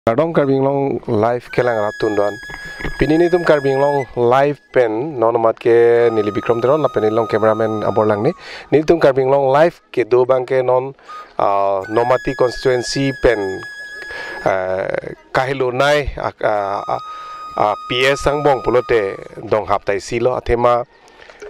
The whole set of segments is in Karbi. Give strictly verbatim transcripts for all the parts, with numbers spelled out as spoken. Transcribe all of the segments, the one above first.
Kardom Karbi Anglong Live kelang rat tundon. Pini nelitum Karbi Anglong Live pen non amat ke neli Bikram Teron lapen neli along cameraman abor lang ni. Nelitum Karbi Anglong Live kedo abang ke non ah, Nomati constituency pen ah, kahelo nai ah, ah, ah, ah, P S angbong pulote donghap ta isi lo athema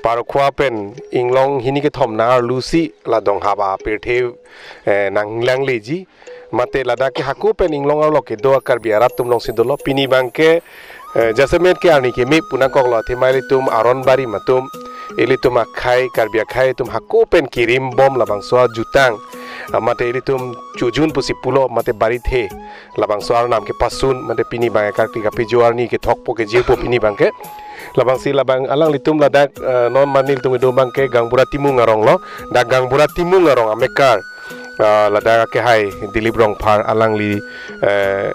Parokhowa pen inglong hini kethom nang arlu si la donghap apirthe eh, nang langleji. Mate ladak ke hako pen inglong arlo kedo a-Karbi arat atum along si dolo. Pini abang ke eh, jasemet ke arni keme pu nangkoklo athema ilitum aron barim atum, ilitum akhei, Karbi akhei atum hako pen kerim bom labangso ajutang. Ah, mate ilitum chojun pusi pulo mate barithe labangso arnam kepasun mate pini abang ke karkli kaphejo arni kethokpo kejirpo pini abang ke. Labangsi labang alanglitum ladak eh, non amat nelitum kedo abang ke Gangbura Timung arong lo. Dak Gangbura Timung arong amekar ah, ladak akehai Dilip Rongphar alangli eh,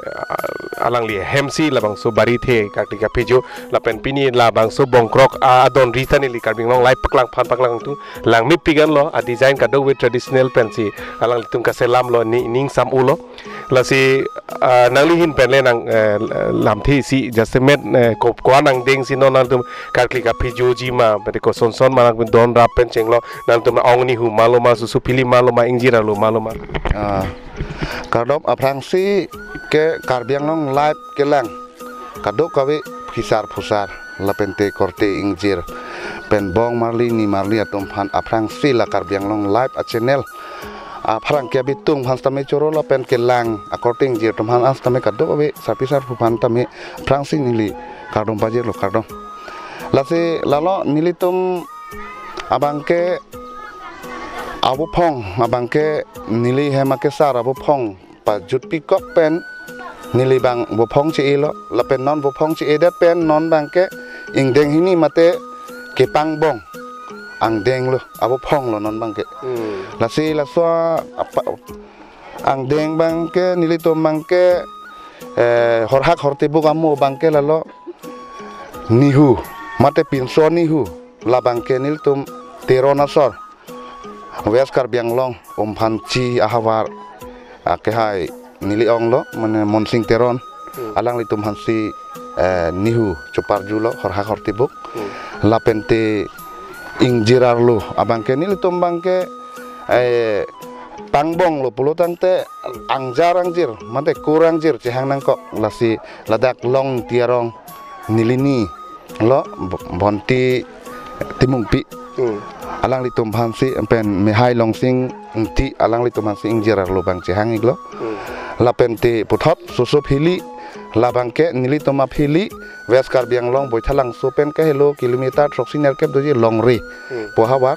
alangli hem si labangso barithe karkli kaphejo lapen pini labangso bongkrok ah, adon ri ta neli Karbi Anglong Live paklang aphan paklang tu langmepik anlo, a-design kadokave traditional pensi alanglitum kaselam lo ni ning sam ulo. Lasi ah, nangli ahin pen le nang eh, lamthe isi jasemet eh, ko ko-an angdeng si non nangtum karkli kaphejoji ma, pati kosonson ma nangtum don rap pen chenglo, nangtum ong nihu ma lo ma, susu phili ma lo ma, ingjir arlo ma lo ma. Ah, kardom, aphrangsi ke Karbi Anglong Live kelang kadokave phisar phusar lapente korte ingjir pen bong marli ni marli atum aphan aphrangsi la Karbi Anglong Live a-channel aphrang ke abitung aphan sitame choro lapen kelang akorte ingjir atum aphan sitame kadokave sarpi sarpo aphan tame aphrangsi neli kardom pajirlo, kardom. Lasi lalo nelitum abang ke abuphong abang ke neli hem akesar abuphong pajutpikok pen neli abang buphong che-e lo lapen non buphong che-edet pen non abang ke ingdeng hini mate kepangbong angdeng lo, abuphong lo non abang ke. Hmm. Lasi laso apa angdeng abang ke nelitum abang ke eh, horhak hortibuk amo abang ke lalo nihu mate pinso nihu labang ke nelitum Teron asor West Karbi Anglong Umphanchi ahavar akehai neli ong lo mane Monsing Teron. Hmm. Alanglitum aphansi eh, nihu choparjulo horhak hortibuk. Hmm. Lapente ingjir arlo abang ke nelitum abang ke eh, pangbong lo pulo tangte angjar angjir mate kur angjir chehang nangkok, lasi ladak Longti arong neli ni lo Bo- Bonti Timungpi. Hmm. Alanglitum aphansi pen Mehai Longsing Ingti alanglitum aphansi ingjir arlo abang chehang iklo. Hmm. Lapente puthot susu phili labang ke nelitum aphili West Karbi Anglong Boithalangso pen kahelo kilometer throksi nerkep doji Longri. Hmm. Pu ahavar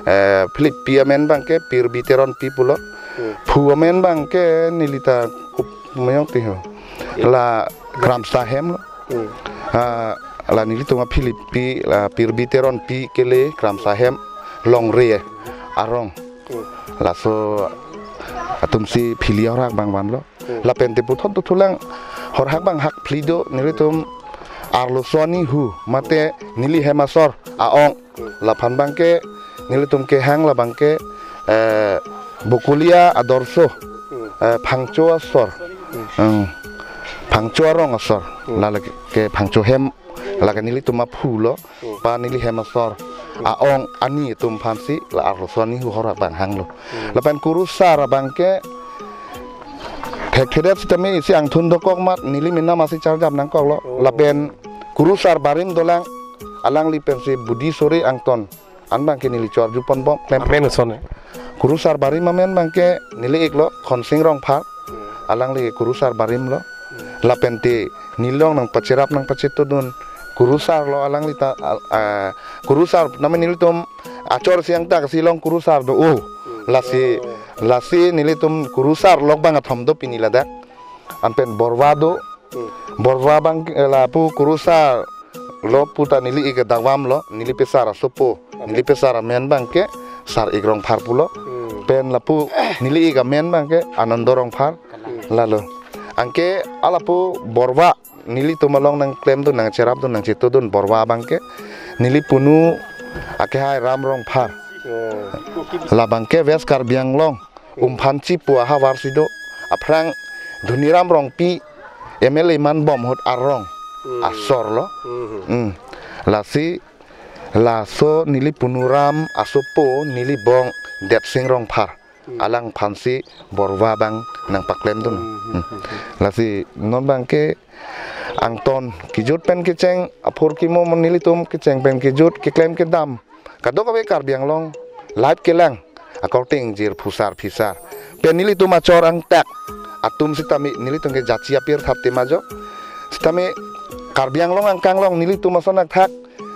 eh, philipi amen abang ke Pirbi Teronpi pulo. Hmm. Phu amen abang ke neli ta kup mayong tiho. Hmm. La Kramsa hem lo. Hmm. Ah, la nelitum aphilipi la Pirbi Teronpi kele Kramsa hem Longri arong. Hmm. Laso atumsi phili horhak abang vanlo. Hmm. Lapente puthot dothulang horhak abang hak phli do, nelitum arloso nihu mate neli hem asor a-ong. Hmm. Laphan abang ke nelitum kehang labang ke eh, Bokolia adorso. Hmm. Eh, Phangcho asor. Hmm. Hmm. Phangcho arong asor. Hmm. Lale ke Phangcho hem lake nelitum aphu lo. Hmm. Pa neli hem asor. Hmm. A-ong ani atum aphansi la arloso nihu horhak abang hanglo. Hmm. Lapen kurusar abang ke thekthedet sitame isi angthun dokok amat neli mena masi charjap nangkoklo. Oh. Lapen kurusar barim dolang alangli pensi budi sore angton an abang ke neli chorju ponbom klem. Amen ason. Kurusar barim amen abang ke neli iklo Khonsing Rongphar. Hmm. Alangli kurusar barim lo. Hmm. Lapente neli along nangpacherap nangpachetodun kurusar lo alangli ta al- ah, kurusar name nelitum achor siang tak si along kurusar do. Oh. Hmm. Lasi, oh, lasi nelitum kurusar lok abang athom do pini ladak. Anpen Borwa do. Hmm. Borwa abang ke lapu kurusar lo puta neli ik dawam lo, neli pesar asopo. Amen. Neli pesar amen abang ke Sar-ik Rongphar pulo. Hmm. Pen lapu neli ik amen abang ke Anando Rongphar. Hmm. Lalo. Anke alapu Borwa nelitum along nangklemdun nangcherapdun nangchetodun Borwa abang ke neli punu akehai Ram Rongphar. Hmm. Labang ke West Karbi Anglong Umphanchi pu ahavar si do. Aphrang Dhoniram Rongpi M L A man bom ahut arong asor lo. Hmm. Lasi laso neli punuram asopo neli bong Depsing Rongphar. Hmm. Alangphansi Borwa abang nangpaklemdun. Hmm. Lasi non abangke angton kejut pen kecheng aphurkimo mo nelitum kecheng pen kejut keklem kedam. Kadokave Karbi Anglong live kelang akorte ingjir phusar phisar pen nelitum achor angthek atum sitame nelitum ke jachi apirthat tema jo. Sitame Karbi Anglong angkang along nelitum ason angthek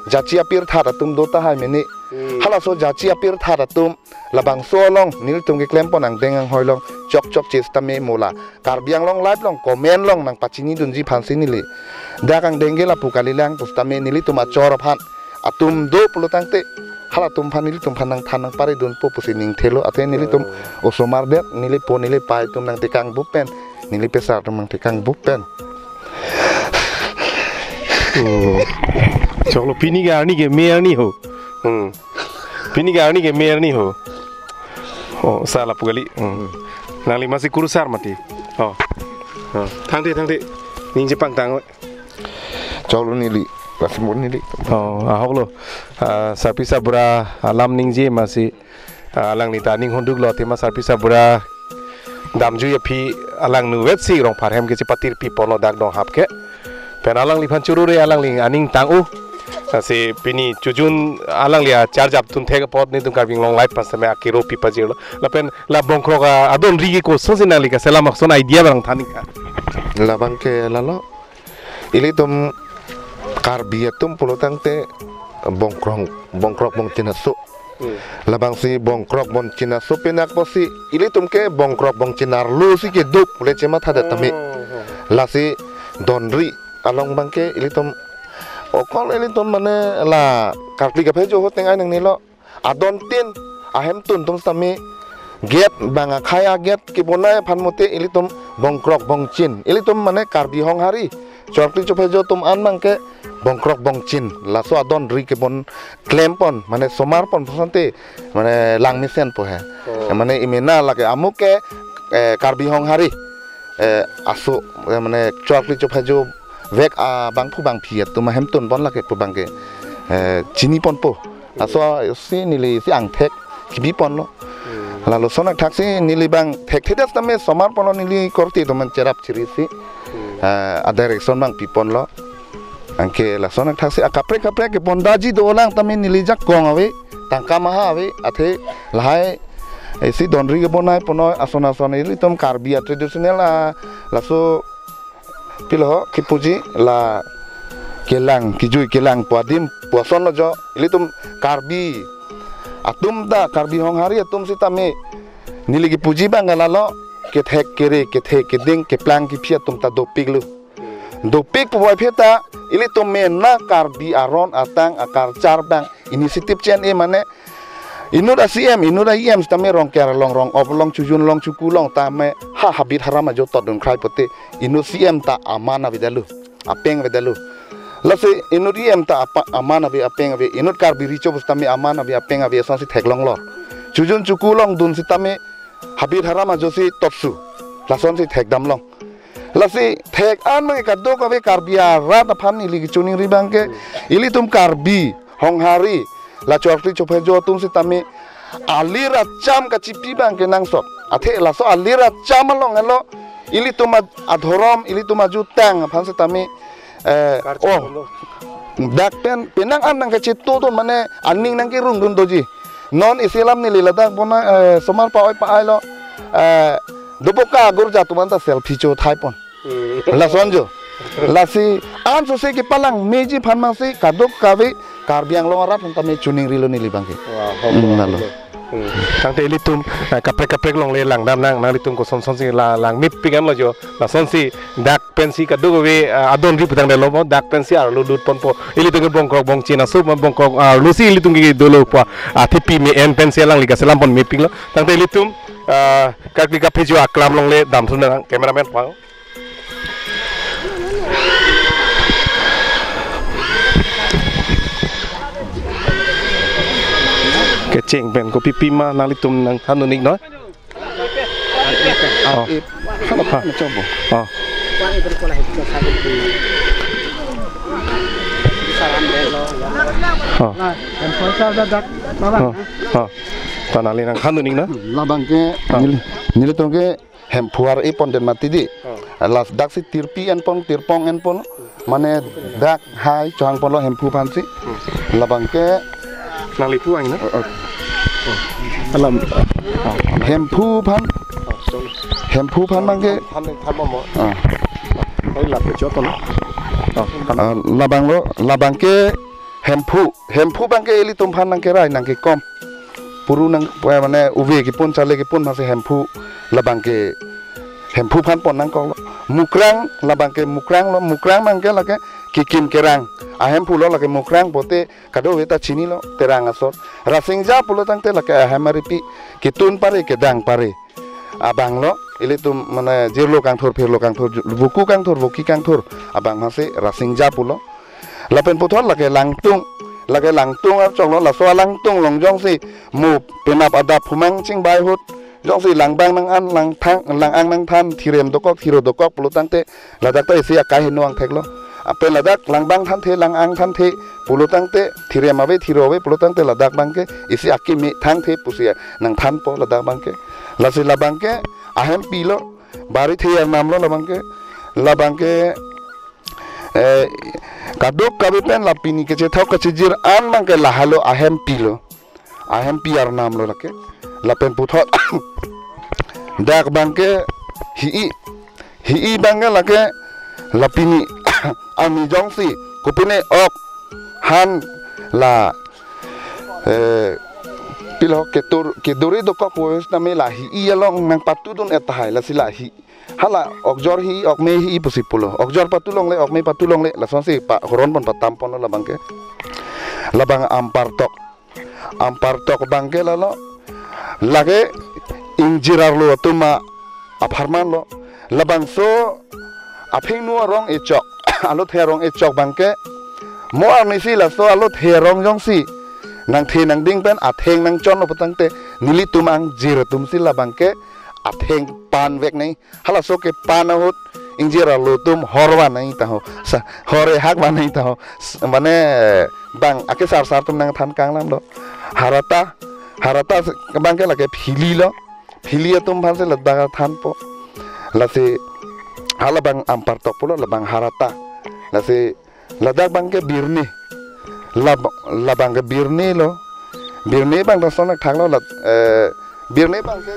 jachi apirthat atum do tahai mene. Hmm. Halaso jachi apirthat atum labangso along nelitum keklempon angdeng anghoi along chokchokche sitame mo la Karbi Anglong live along comment along nangpachinidunji aphansi neli dak angdeng ke lapu kalilang pusitame nelitum achor aphan atum do pulotangte halatum aphan nelitum aphan nangthan nangparidunpo pusi ning thelo athe nelitum osomar det nelipo nelipai atum nangtekang bupen neli pesar atum nangtekang bupen. Hmm. Choklo pini ke arni ke me arni ho. Hmm. Pini ke arni ke me arni ho. Oh, sala pu kali. Hmm. Nangli masi kurusar mati. Oh. Oh. Thangte thangte. Ningje pangtang. Choklo neli. Lasimon neli. Oh, ahoklo. Ah, sarpi sarbura alam ningje masi. Ah, alangli ta ning hunduk lo tema sarpi sarbura damjui aphi alangnu vetsi Rongphar hem kechepatirpi ponlo dak donghap ke. Pen alangliphan churure alangli aning tang-u. Lasi pini chojun alangli acharjap tun thek apot nelitum Karbi Anglong live aphan sitame akero pi pajirlo. Lapen la Bongkrok a-adon ri ke kosonsi nangli kaselam ason idea abang than nangkha. Labang ke lalo. Ilitum Karbi atum pulotangte Bongkrok, Bongkrok Bongchin aso. Hmm. Labangsi Bongkrok Bongchin aso penap pusi ilitum ke Bongkrok Bongchin arlo si kedo pule chematha det tame. Hmm, hmm. Lasi donri along abangke ilitum okol ilitum mane la karkli kaphejo ahut tengai nangnelo. Adontin ahemtun atum sitame gate bang akhei a-gate kebonai aphan mate ilitum Bongkrok Bongchin. Ilitum mane Karbi Honghari. Chorkli chophejo atum an abangke Bongkrok Bongchin. Laso adon ri kebon klempon mane somarpon pusonte mane langmesenpo he. Oh. Mane imena lake amuk ke, eh, Karbi Honghari. Eh, aso, eh, mane chorkli chophejo vek abangphu bangphi atum ahemtun bon lake pu abangke, eh, chiniponpo. Laso si neli si angthek kebiponlo. Hmm. Lalo lason athaksi neli abang thekthedet tame somarponlo neli korte atum an cherap chiri si. Hmm. Eh, a-direction abang piponlo. Anke lason athaksi akaprek kaprek kepondaji dolang tame neli jakong ave, tangka maha ave, athe lahai isi donri kebonai ponoi ason ason ilitum Karbi a-traditional a laso pilo ho kipuji la kelang, kijui kelang pu adim pu ason lo jo ilitum Karbi atum ta Karbi Honghari atum sitame neli kipuji abang lalo kethek kere kethe keding keplang kephi atum ta dopiklo. Dopik puvoipheta ilitum mena Karbi aron atang a-culture abang initiative chen-e mane inut a-C M, inut a-E M sitame Rongker along, Rong-op along, Chojun along, Chuku along tame ha habit haram ajo totdun krai pote inut C M ta aman avedetlo, apeng avedetlo. Lasi inut E M ta apa-, aman ave apeng ave, inut Karbi Recho pusitame aman ave apeng ave asonsi theklonglor. Chojun Chuku along dun sitame habit haram ajosi totsu. Lasonsi thekdamlong. Lasi thek an abangke kadokave Karbi arat aphan neli kachiningri abangke ilitum Karbi Honghari la chorkli chophejo atum sitame alir acham kachipi abangke nangsot. Athe laso alir acham along helo ilitum ad-, adhorom, ilitum ajutang aphan sitame, eh, karchi oh, dolo. Dak pen penang an nangkachetongdun mane aning nangkerungdun doji. Non isi alam neli ladak bona, eh, somar pa-oi pa-ailo, eh, doboka agurja atum an ta selfie chothaipon. Hmm. Lason jo. Lasi ansose kepalangmeji aphan masi kadokave Karbi Anglong arat aphan tame chiningrilo neli abangke. Wah, hmm, lalo. Hmm. Tangte ilitum, eh, kaprek kaprek alongle langdamnang, nanglitum kosonsonsi la langmepik anlo jo. Lasonsi dak pensi kadokave, eh, adon ri putangdetlo mo, dak pensi arlo dutponpo. Ilitum ke Bongkrok Bongchin aso, Bongkrok arlo si ilitum ke dolo po. Athepi me-en pensi alangli kaselam pon mepiklo. Tangte ilitum, eh, karkli kaphejo aklam alongle damthunang, cameraman pang. Kecheng pen kopi pima nanglitum nangthan un-iknon. Oh. Oh. Oh. Oh. Oh. Tanali nang khan duning na? Labang ke, ah, neli, nelitum ke Hemphu ar-e pon den mati di. Oh. Ladak si tirpi enpon, tirpong enpon. Mane dak hai chohang ponlo Hemphu aphan si. Hmm. Labang ke nangli pu ang na? Oh, oh. Alam. Hemphu aphan. Oh, sorry. Hemphu aphan abang ke. Aphan, aphan mo mo. Ah. Oi, lap ke chot na. Oh, aphan. Ah, labang lo, labang ke Hemphu, Hemphu abang ke ilitum aphan nangkerai nangkekom. Puru nang, eh, mane uve kepun, chale kepun masi Hemphu, labang ke Hemphu aphan pon nangkoklo. Mukrang, labang ke Mukrang lo, Mukrang abang ke lake kekim kerang ahemphu lo, lake Mukrang pote kadokave ta chinilo, Terang asor. Rasingja pulo tangte lake ahem aripi, ketun pare, kedang pare abang lo, ilitum mane jirlo kangthur, phirlo kangthur, voku kangthur, voki kangthur abang masi Rasingja pulo. Lapen puthot lake Langtung, lake Langtung archok lo, laso alangtung along jongsi mo penap adap phumang chingbai ahut, jongsi langbang nang-an, langthang, lang-ang nangthan, thirem dokok, thiro dokok pulo tangte, ladak ta isi akai heno angthek lo. Apen ladak langbang thanthe, lang-ang thanthe pulo tangte, thirem ave, thiro ave pulo tangte, ladak abang ke isi akimi thanthe pusi nangthanpo ladak abang ke. Lasi labang ke ahempi lo, Barithe arnam lo labang ke. Labang ke, eh, kadokave pen la pini kechethok kachijir an abang ke lahai lo, ahempi lo. Ahempi arnam lo lake. Lapen puthot dak abang ke hi-i. Hi-i abang ke lake la pini arni jongsi kopine ok han la, eh, pilo ketur, keduri dokok pu setame la hi-i along nangpatudun-et tahai, lasi la hi. Hala okjor hi, okme hi pusi pulo. Okjor patu longle, okme patu longle, lasonsi pa horon pon patam ponlo labang ke. Labang ampartok. Ampartok abang ke lalo. Lake ingjir arlo atum apharman lo. Labangso aphingno arong echok, alothe arong echok abang ke mo arnisi laso alothe arong jongsi nangthe nangding pen atheng nangchonlo pu tangte, nelitum angjir atumsi labang ke atheng panvek nai. Halaso kepan ahut ingjir arlo atum hor van nai taho. Sa, hor ehak van nai taho. S-, mane bang akesarsar atum nangthan kanglam do. Harata, harata abang ke lake phili lo. Phili atum aphansi ladak thanpo. Lasi halabang ampartok pulo, labang harata. Lasi ladak abang ke birni. Lab-, labang ke birni lo. Birni abang ta son thaklo la, eh, birni abang ke.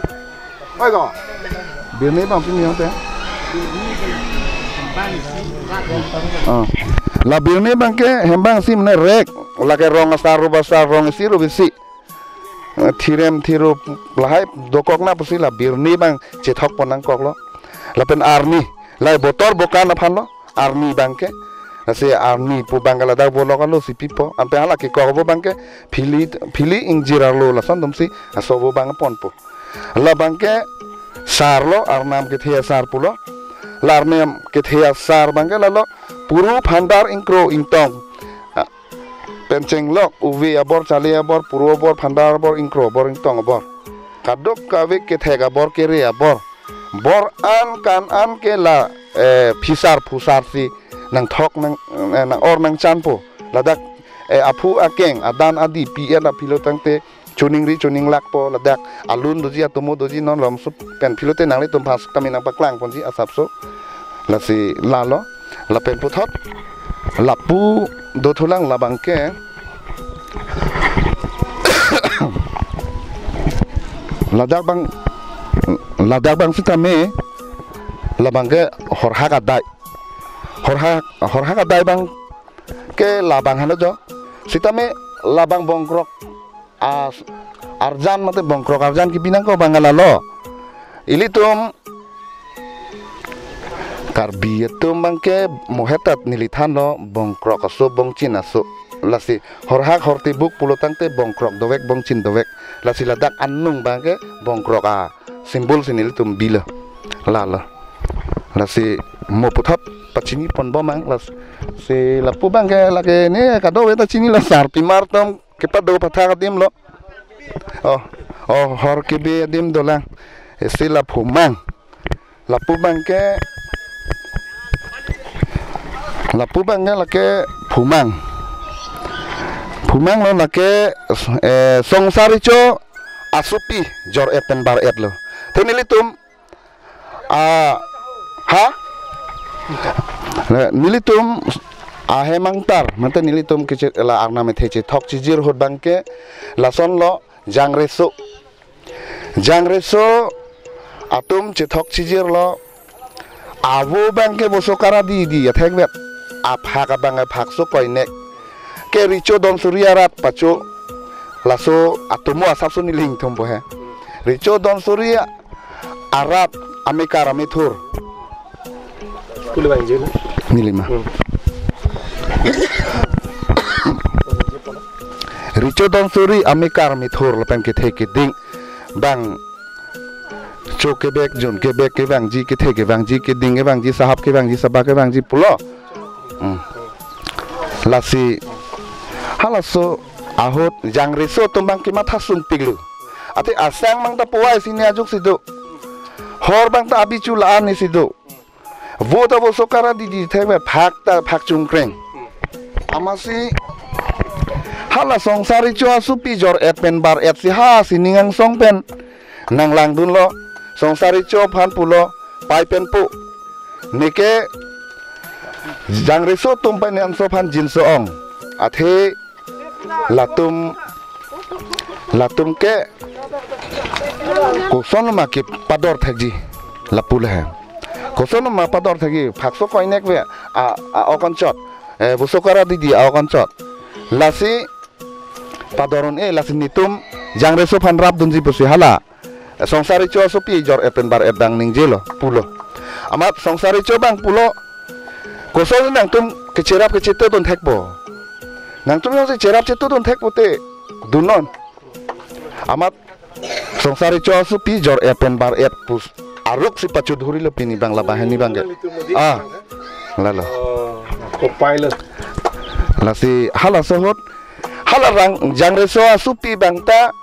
Oi ko. Birni abang pini yang te. Ah. La birni abang ke hembang si mane rek. Lake rong asar, rup asar, rong isi, rup isi. Eh, thirem, thiro lahai dokok na pusi la birni abang chethok pon nangkoklo. Lapen arni, lahai botor bokan aphan lo, arni abang ke. Lasi arni pu abang ke ladak bolok alo si pipo. Anpe hala kekok vo abang ke phili, phili ingjir arlo lason atumsi aso vo abang ponpo. Labang ke sar lo, arnam kethe asar pulo. La arnam kethe asar abang ke lalo puru phandar ingkro ingtong. Ah, pen chenglok, uve abor, chale abor, puru abor, phandar abor, ingkro abor, ingtong abor. Kadokave kethek abor, kere abor. Bor an kan an ke la, eh, phisar phusar si nangthok nang, eh, nang-or nangchanpo. Ladak, eh, aphu akeng, adan adi, P L aphi lo tangte, choningri choninglakpo, ladak alun doji, atomo doji, non lomsup pen philo te nanglitum phas kami nangpaklang ponji asapso. Lasi lalo, lapen puthot lapu dothulang labang ke. Ladak abang, ladak abang sitame labang ke horhak adai. Horhak, horhak adai abang ke labang halo jo. Sitame labang bongkrok as-, arjan mate bongkrok arjan kipi nangkok abang lalo. Ilitum Karbi atum abang ke mohetat neli thanlo bongkrok aso bongchin aso. Lasi horhak hortibuk pulo tangte bongkrok dovek bongchin dovek. Lasi ladak anung abang ke bongkrok a-symbol si nelitum bilo. Lalo. Lasi mo puthot pachini ponbom ang, lasi lapu abang ke lake ne kadokave ta chinilo, sarpimar atum kepado pathak adim lo. Oh, oh, hor kebe adim dolang. Isi lapu mang. Lapu abang ke Lapu abangke lake Phumang. Phumang lo lake, eh, Songsar Recho asopi jor-et pen bar-et lo. Te nelitum, ah, ha? Nelitum ahem angtar, mate nelitum kechet la arnam ethe chethok chijir ahut abangke lason lo Jangreso. Jangreso atum chethok chijir lo. Avo abangke Bosokara Didi athekvet. Aphak abang aphakso koinek. Ke Recho Donsuri arat pacho. Laso atomo asapso neli ingthumpo he. Recho Donsuri arat amekar amethur. Pule bang jil. Nilima. Hmm. Recho Donsuri amekar amethur lapen kethe keding abang, cho kebek, jun kebek kevangji, kethe kevangji, keding kevangji, sahap kevangji, saba kevangji pulo. Hmm. Lasi halaso ahut Jangreso atum abang kematha sungpiklo. Ate asang abang ta puai sini ajuk si do. Hor abang ta abi chu la-an si do. Vo ta Bosokara Didi thekve, phak ta phak chungkreng. Amatsi hala Songsar Recho asopi jor-et pen bar-et si ha sining angsong pen nanglangdunlo. Songsar Recho aphan pulo, pai pen pu. Neke Jangreso atum pen ne anso aphan jinso ong. Athe latum, latum ke kosonma kepador thekji lapu le he. Kosonma pador thekji, phakso koinek ve a, a-ok anchot. Eh, Bosokara Didi a-ok anchot. Lasi pador un-e, lasi netum Jangreso aphan rapdunji pusi hala Songsar Recho asopi jor-et pen bar-et abang ningjelo pulo. Amat Songsar Recho abang pulo, koson nangtum kecherap kechetedun thekpo. Nangtum jongsi cherap chetedun thekpo te dunnon. Amat Songsar Recho asopi jor-et pen bar-et pu aruk si pachudhurilo pini abang labanghini abangke. Ah, lalo. Oh, kopai lo. Lasi halaso ahut, hala rang Jangreso asopi abang ta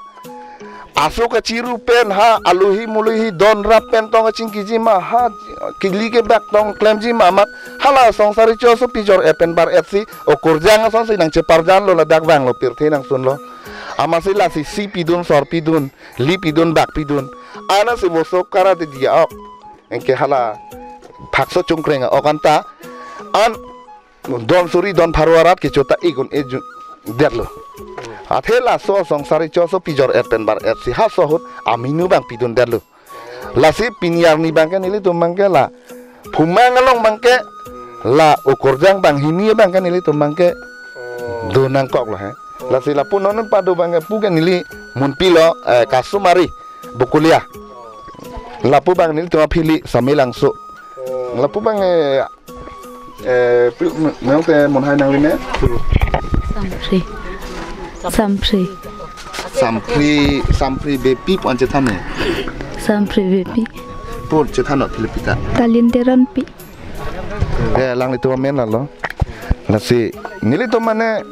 aso kachiru pen ha aluhi muluhi don rap pen tong kachingkiji ma, ha kili kebak tong klemji ma amat hala Songsar Recho asopi jor-et pen bar-et si okorjang asonsi nangcheparjanlo, ladak vanglo, pirthe nangsunlo. Amatsi lasi isi pidun, sor pidun, li pidun, bak pidun. Ansi Bosokara Didi a-ok, anke hala phakso chungkreng a-ok anta an Donsuri don pharo arat kecho ta ik un-e ju-, detlo. Athe laso Songsar Recho asopi jor-et pen bar-et si halaso ahut aminu abang pidun detlo. Lasi pini arni abangke nelitum abangke la Phumang along abangke la okorjang banghini abangke nelitum abangke do nangkoklo he. Lasi lapu non pado abangke pu ke neli munpilo, eh, Kasumari Bokolia. Lapu abang nelitum aphili Samelangso. Lapu abang, eh, eh, pu-, me-, meyong te monhai nangli me? Sampri. Sampri. Sampri, Sampri Beypi pu an chethan ne? Sampri Beypi. Pu chethan no Philipita. Talin Teronpi. Eh, alanglitum amen lalo. Lasi nelitum mane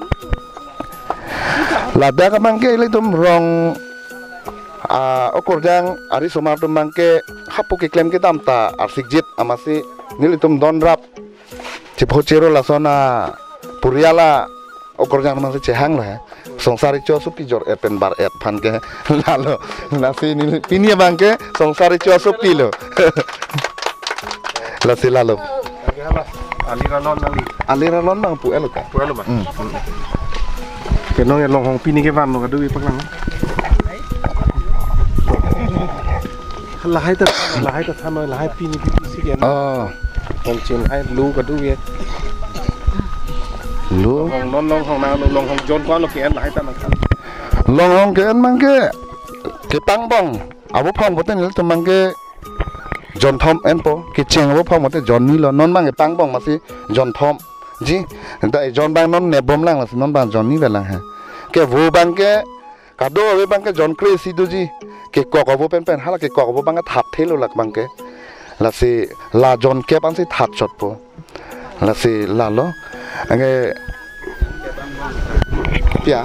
ladak abangke ilitum rong, ah, okorjang ari somar atum abangke hapu keklem kedam ta arsikjit amatsi nelitum don rap chepho chero lason a purial a okorjang amatsi chehanglo he. Songsar Recho asopi jor-et pen bar-et aphan ke lalo. Lasi neli pini abangke Songsar Recho asopilo. Lasi lalo. Alir alon nangli. Alir alon abang pu-etlo ka? Pu-etlo abang. Hmm. Kenong ya longhong pini kevanlo kadokave paklang. Lahai ta, lahai ta thanoi, lahai pini pini si ke. Oh. Hong chin hai lo kadokave. Lo. Hong non longhong na lo longhong jon ko lo ke lahai ta nangthan. Longhong ke-en abangke kepangbong. Avo phong pote nelitum abangke jonthom enpo, kecheng avo phong pote jonni lo, non abang kepangbong amatsi jonthom. Ji, anta jon abang non nepbomlang lasi non abang jonni velang he. Ke vo abangke kadokave abangke jon kre isi doji. Kekok avo penpen, hala kekok avo abangke thatthelo lak abangke. Lasi la jon kep ansi thatchotpo. Lasi lalo. Anke pia.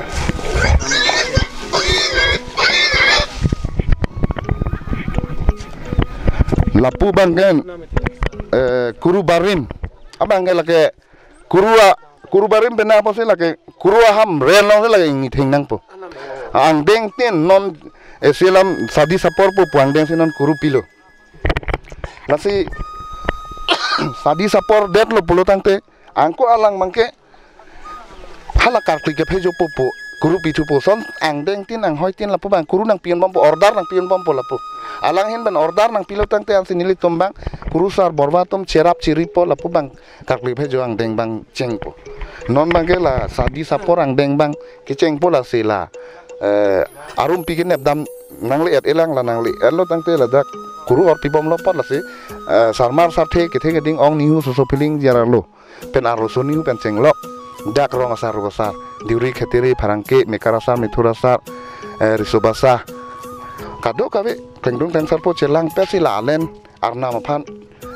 Lapu abangke, eh, Kuru Barim. Abangke lake kuru a, kuru barim pen apotsi lake kuru aham ren alongsi lake ingni theng nangpo. Angdeng tin non esi alam sadi sapor po pu angdengsi non kuru pilo. Lasi sadi sapor detlo pulo tangte angko alang abangke hala karkli kephejopo pu kuru pithupo, son angdeng tin anghoi tin lapu abang kuru nangpi-un bompo, order nangpi-un bompo lapu. Alang ahin pen order nangpilo tangte ansi nelitum abang kurusar borba atum cherap cheripo lapu abang karkli phejo angdeng abang chengpo. Non abangke la sadi sapor angdeng abang kechengpo, lasi la, eh, arumpi kenep dam nangle-et elang, la nangle-etlo tangte ladak kuru orpi bomlo apot lasi, eh, sarmar sarthe kethe keding ong nihu soso piling jararlo pen arloso nihu pen chenglok dak rong asar, ru asar, diuri khetiri pharangke, mekar asar, methur asar, eh, riso basa, kadokave klengdung klengsarpo chelang petsi la alen arnam aphan,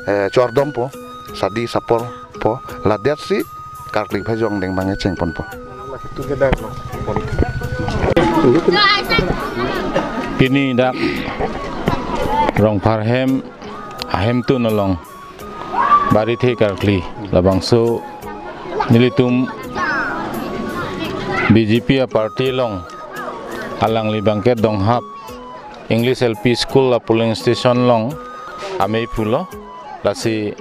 eh, chordompo, sadi saporpo, ladetsi karkli phejo angdeng abang chengponpo. Pini dak Rongphar hem ahemtun along barithe karkli labangso nelitum B J P a party along alangli abangke Donghap English L P School a polling station along amei pulo. Lasi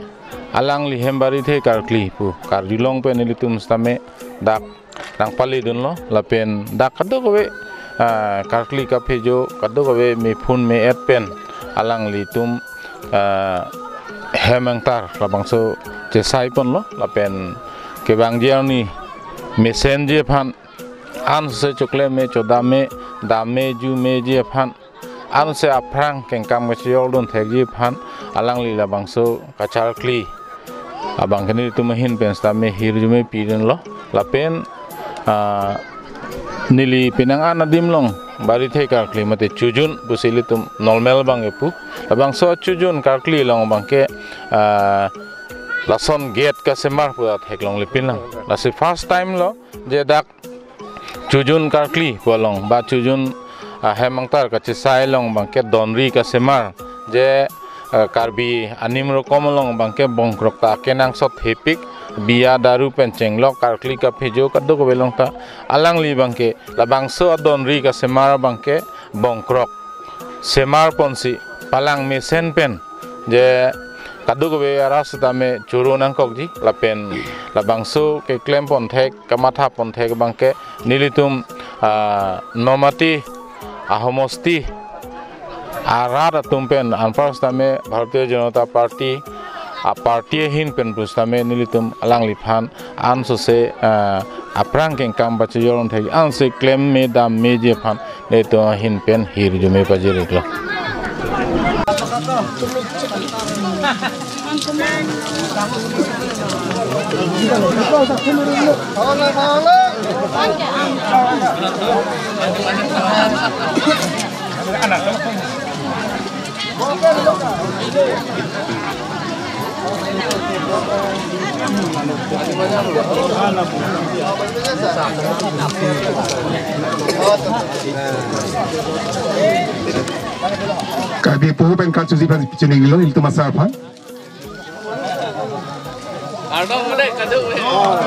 alangli hem barithe karkli pu karjulong pen nelitum sitame dak nangpaledunlo lapen dak kadokave, ah, karkli kaphejo kadokave mephun me-et pen alanglitum, ah, hem angtar labangso chesaiponlo lapen kevangji arni mesenji aphan, ansose choklem me, chodam me, dam me, ju meji aphan, anse aphrang kengkam kachejordun thekji aphan alangli labangso kacharkli abangke nelitum ahin pen sitame hirjume pidunlo lapen, ah, neli penang an adim along barithe karkli mate chojun pusi ilitum normal abang epu, labangso chojun karkli along abangke, ah, lason gate kasemar pu theklongle pinlang. Lasi first time lo je dak chojun karkli pu along ba chojun, ah, hem angtar kachesai along abangke donri kasemar je, ah, Karbi anim rokom along abangke bongkrok ta kenangsot hepik, biya daru pen chenglok karkli kaphejo kadokave along ta alangli abangke labangso adonri kasemar abangke bongkrok semarponsi palang mesen pen je kadokave arat sitame choro nangkokji lapen labangso keklempon thek, kamathapon thek abangke nelitum, ah, nomati ahomosti arat atum pen anpar sitame Bharatiya Janata Party a party ahin pen pu sitame nelitum alangliphan ansose, ah, aphrang kengkam pachejordun thek anse klem me dam meji aphan nelitum ahin pen hirjume pajir-iklo. Karbi apo pen karjuji aphan chinilo, ilitum asar aphan. Ardom mene kadu. Oh,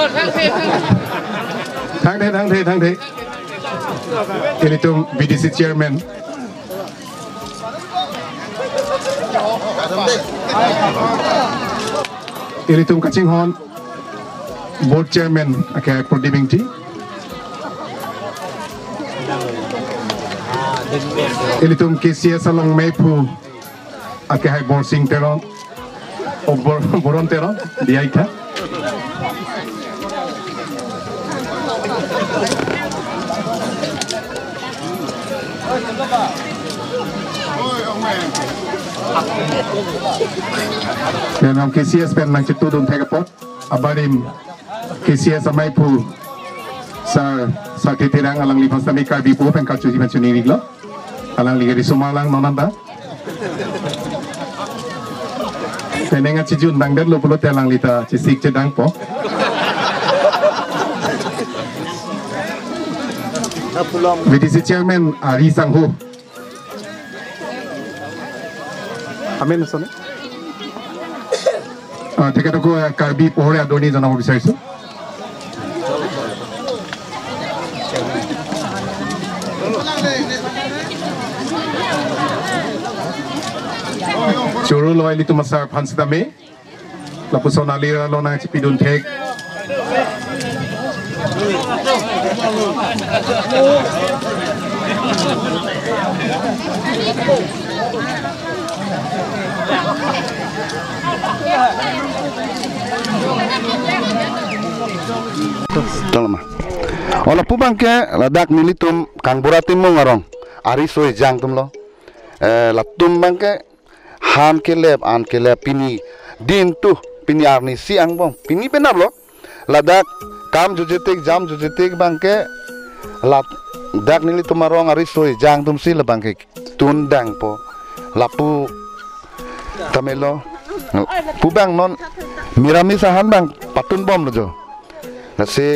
thang the, thang. Thang the, thang the, thang the. Ilitum B D C chairman. Ilitum kachinghon board chairman akehai Prodip Ingti. Ilitum K C S along meiphu akehai Borsing Teron, o Bor-, Boron Teron, diaitha. Kenam K C S pen nangchetudun thek apot abarim K C S ameiphu Sar Sati Terang alangliphan sitame Karbi apo pen karjuji aphan chinilo. Alangli ke risomar lang non anta. Penang achijun dangdetlo pulote alangli ta chesik chedangpo. V D C chairman Ari Sangho. Amen, sone. আহ, তেখেতকো, আহ, কাৰ্বি পহৰে আদৰণি জনাব বিচাৰিছো। Choro lo ilitum asar aphan sitame. Lapuson alir along nangchipidun thek. Tolma. O lapu abangke ladak nelitum Kangbura Timung arong ariso ejang atum lo. Eh, latum abangke han kelep, an kelep, pini din tu, pini arnisi angbong, pini penap lo. Ladak kam jujetik, jam jujetik abangke ladak nelitum arong ariso ejang atumsi labangke tun dangpo. Lapu tame lo. Pu abang non miramis ahan abang patun bomlo jo. Lasi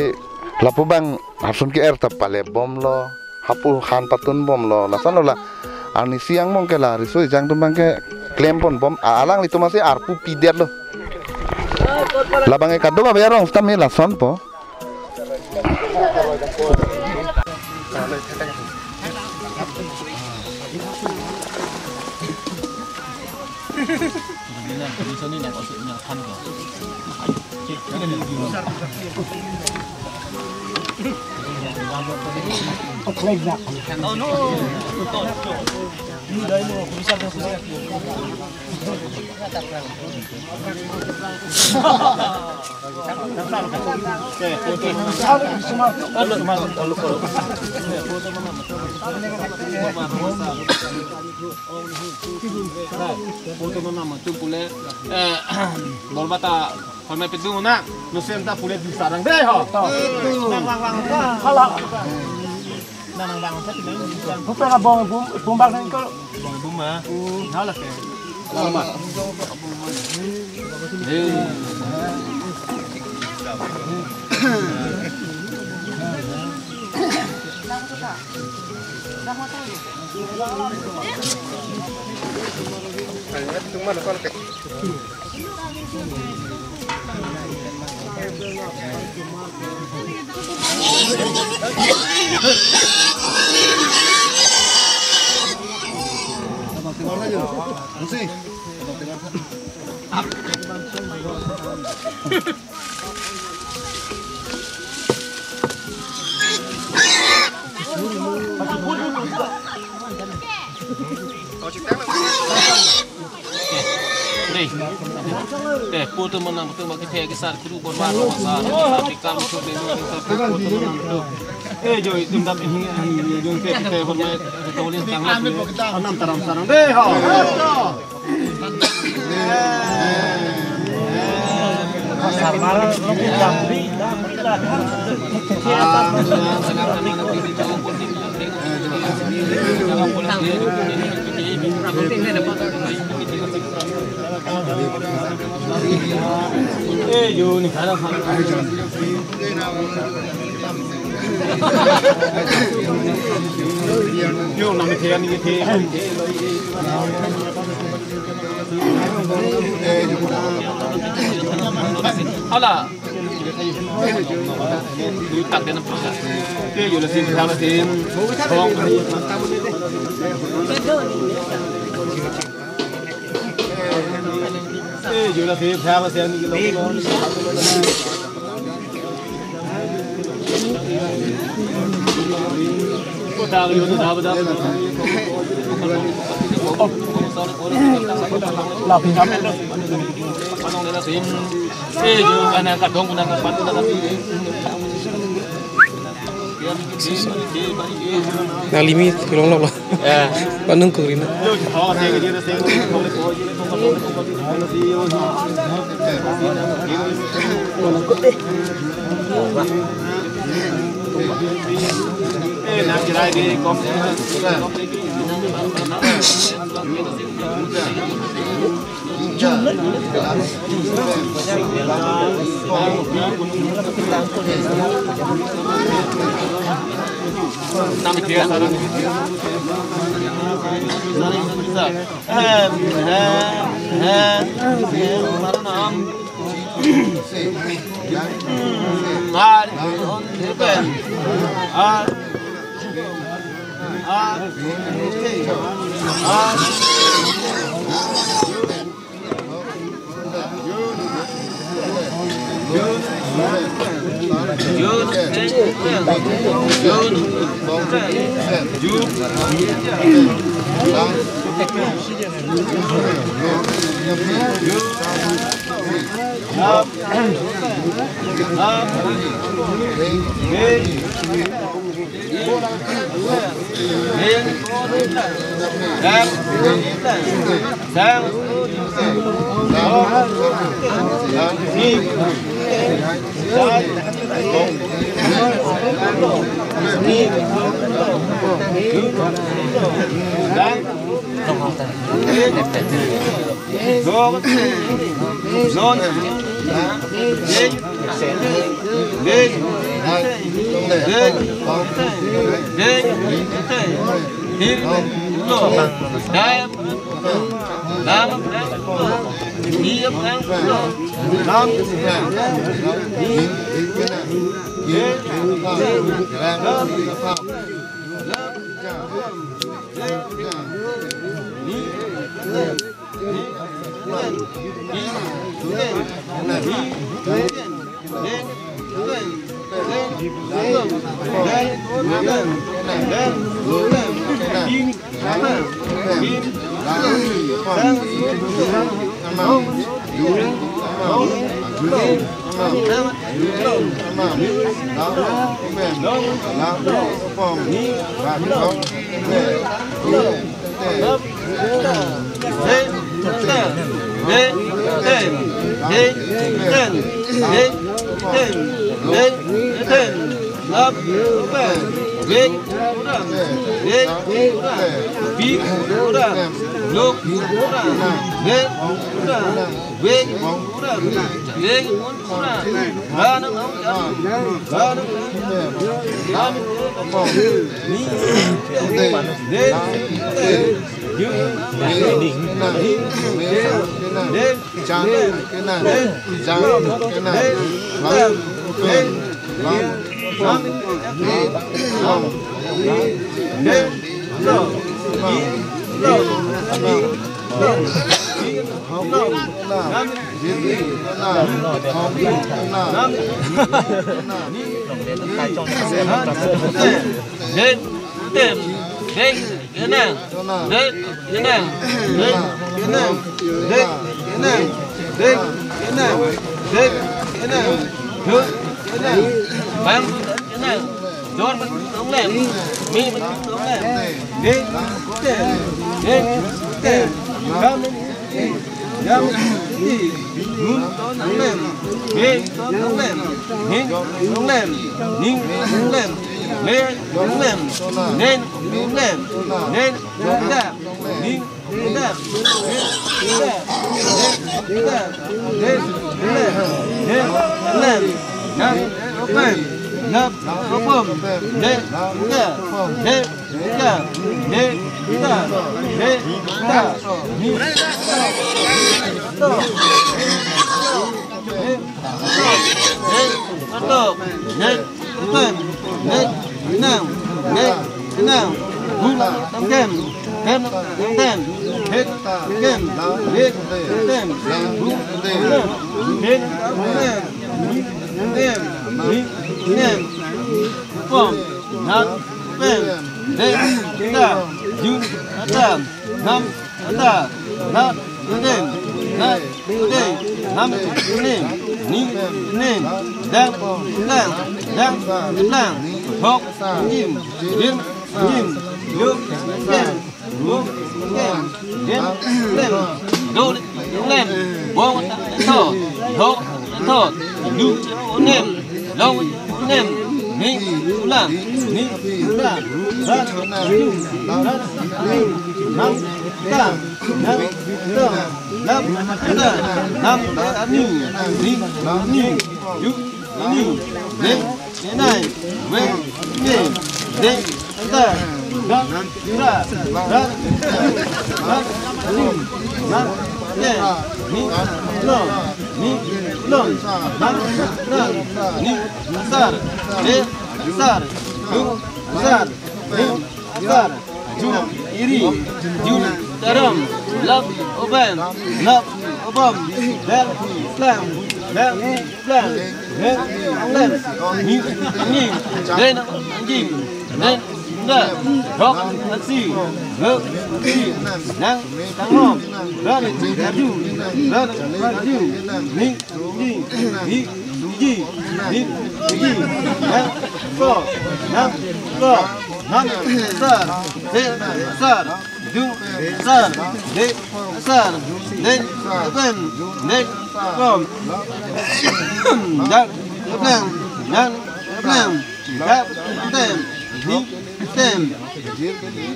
lapu abang harsun ke-er ta palep bomlo. Hapu han patun bomlo. Lason lo la arnisi angbong ke la ariso ejang atum abangke klem pon bom. A, alanglitum asi arpu pidetlo. Labangke kadokave arong sitame lasonpo. Photo manam atum pule, eh, bolbata, holmai pedung na, nusen ta pule di sarang deh ho. Nang lang lang ta. Hala. Nang lang lang ta. Bupe ka bong bum bum bang nang ko. Bong bum ma. Hala ke. Lama. Hei. Dei. Dei, photo manam atum bagi thek kisar kuru borbar masa. Tapi kam tu dei, photo manam atum. Eh, jo, itum dam, eh, jo, te, te, hormai, te, tolin tang la, anam taram sarang. Dei, ho. Eh, yo, ni khara khara. Yo, nam the ani the. Hala. Lui tak den apa? Te yo la sim, tha la sim. Hong. Te yo la sim, tha la sim. Nang limit kelong lo. Eh. Panung kurina. Ni, long, ni, long, nang, nang, ni, sar, de, sar, dung, sar, ni, sar, jun, iri, jun, taram, lap, oben, lap, obam, bel, plem, bel, plem, bel, plem, ni, ni, den, anjing, den, da, rok, ansi, lok, ansi, nang, tanghom, ran, aju, ran, aju, ni, ni, ni, ni, ni, ni, na, ko, na, ko, na, sar, se, sar, du, sar, de, sar, de, pen, de, kom, da, pleng, da, pleng, da, tem, ni, tem,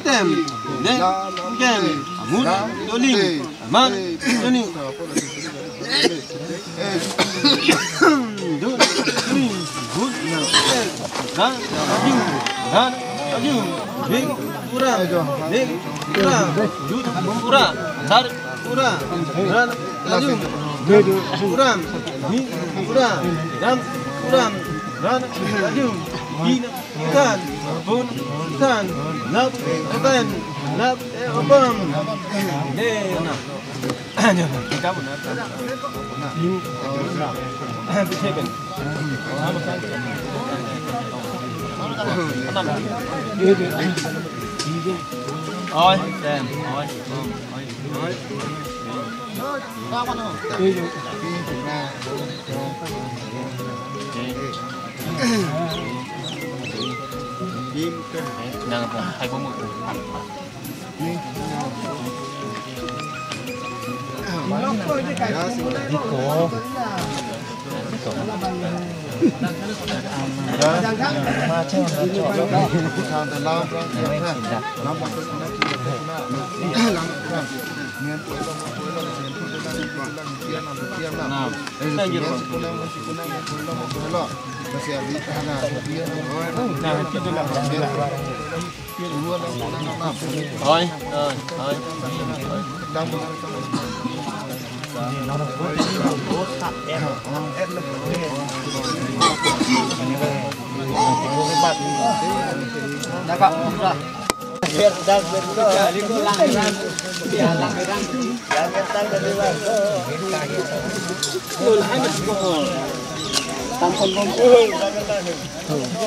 tem, de, kem, mut, doling, man, doling. Dun, dun, dun, dan, aju, dan, aju, big, pura, big, pura, dun, pura, dar, pura, dan, aju, pura, big, pura, dan, pura, dan, aju, bin, tan, bun, tan, lap, oben, lap, eh, obam. Dena. Oi, tem, oi, oi, oi. Nang apa? Hai, bom. Oi, oi, oi.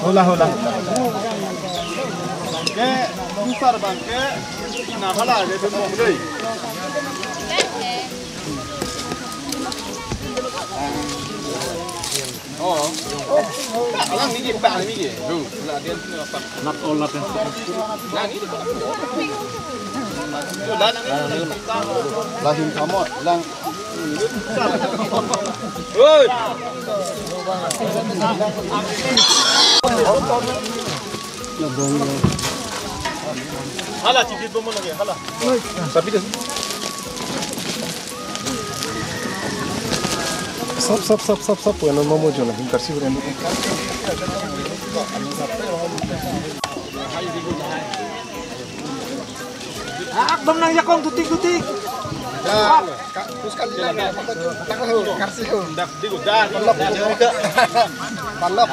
Hola, hola. Bangke, lusar bangke, na pala, dia semua boleh. Oh. Alang ni kita ni ni. Tuh, lah dia ni apa? Anak olah kan. Nah, ini. Tuh, lah ni. Lahim kamot, lang. Hoi. Hala, chikit bom lagi, hala. Tapi deh. Sop, sop, sop, sop, sop, yang mau muncul lagi, kasih udah. Ekdom nangjakong tutik-tutik. Ya, ka-, terus kan bilang, ya, apa tuh? Tanggal, kasih, oh. Dak, di, udah. Palok, palok.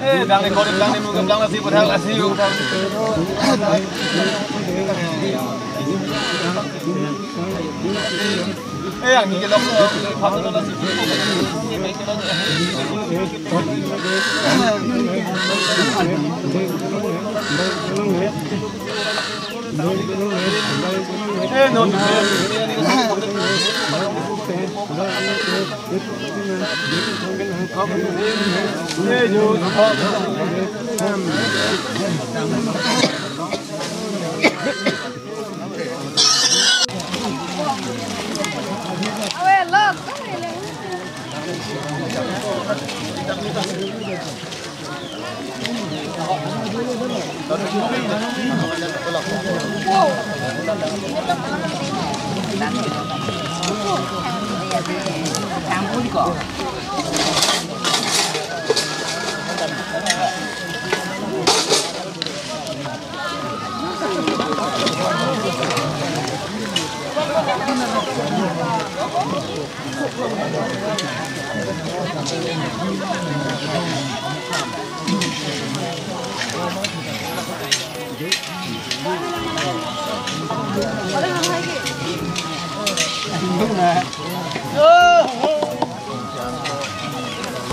Eh, bang ni kodim, bang ni mugam, bang nasi, padahal nasi yuk. Eh, yang ni kelok, eh,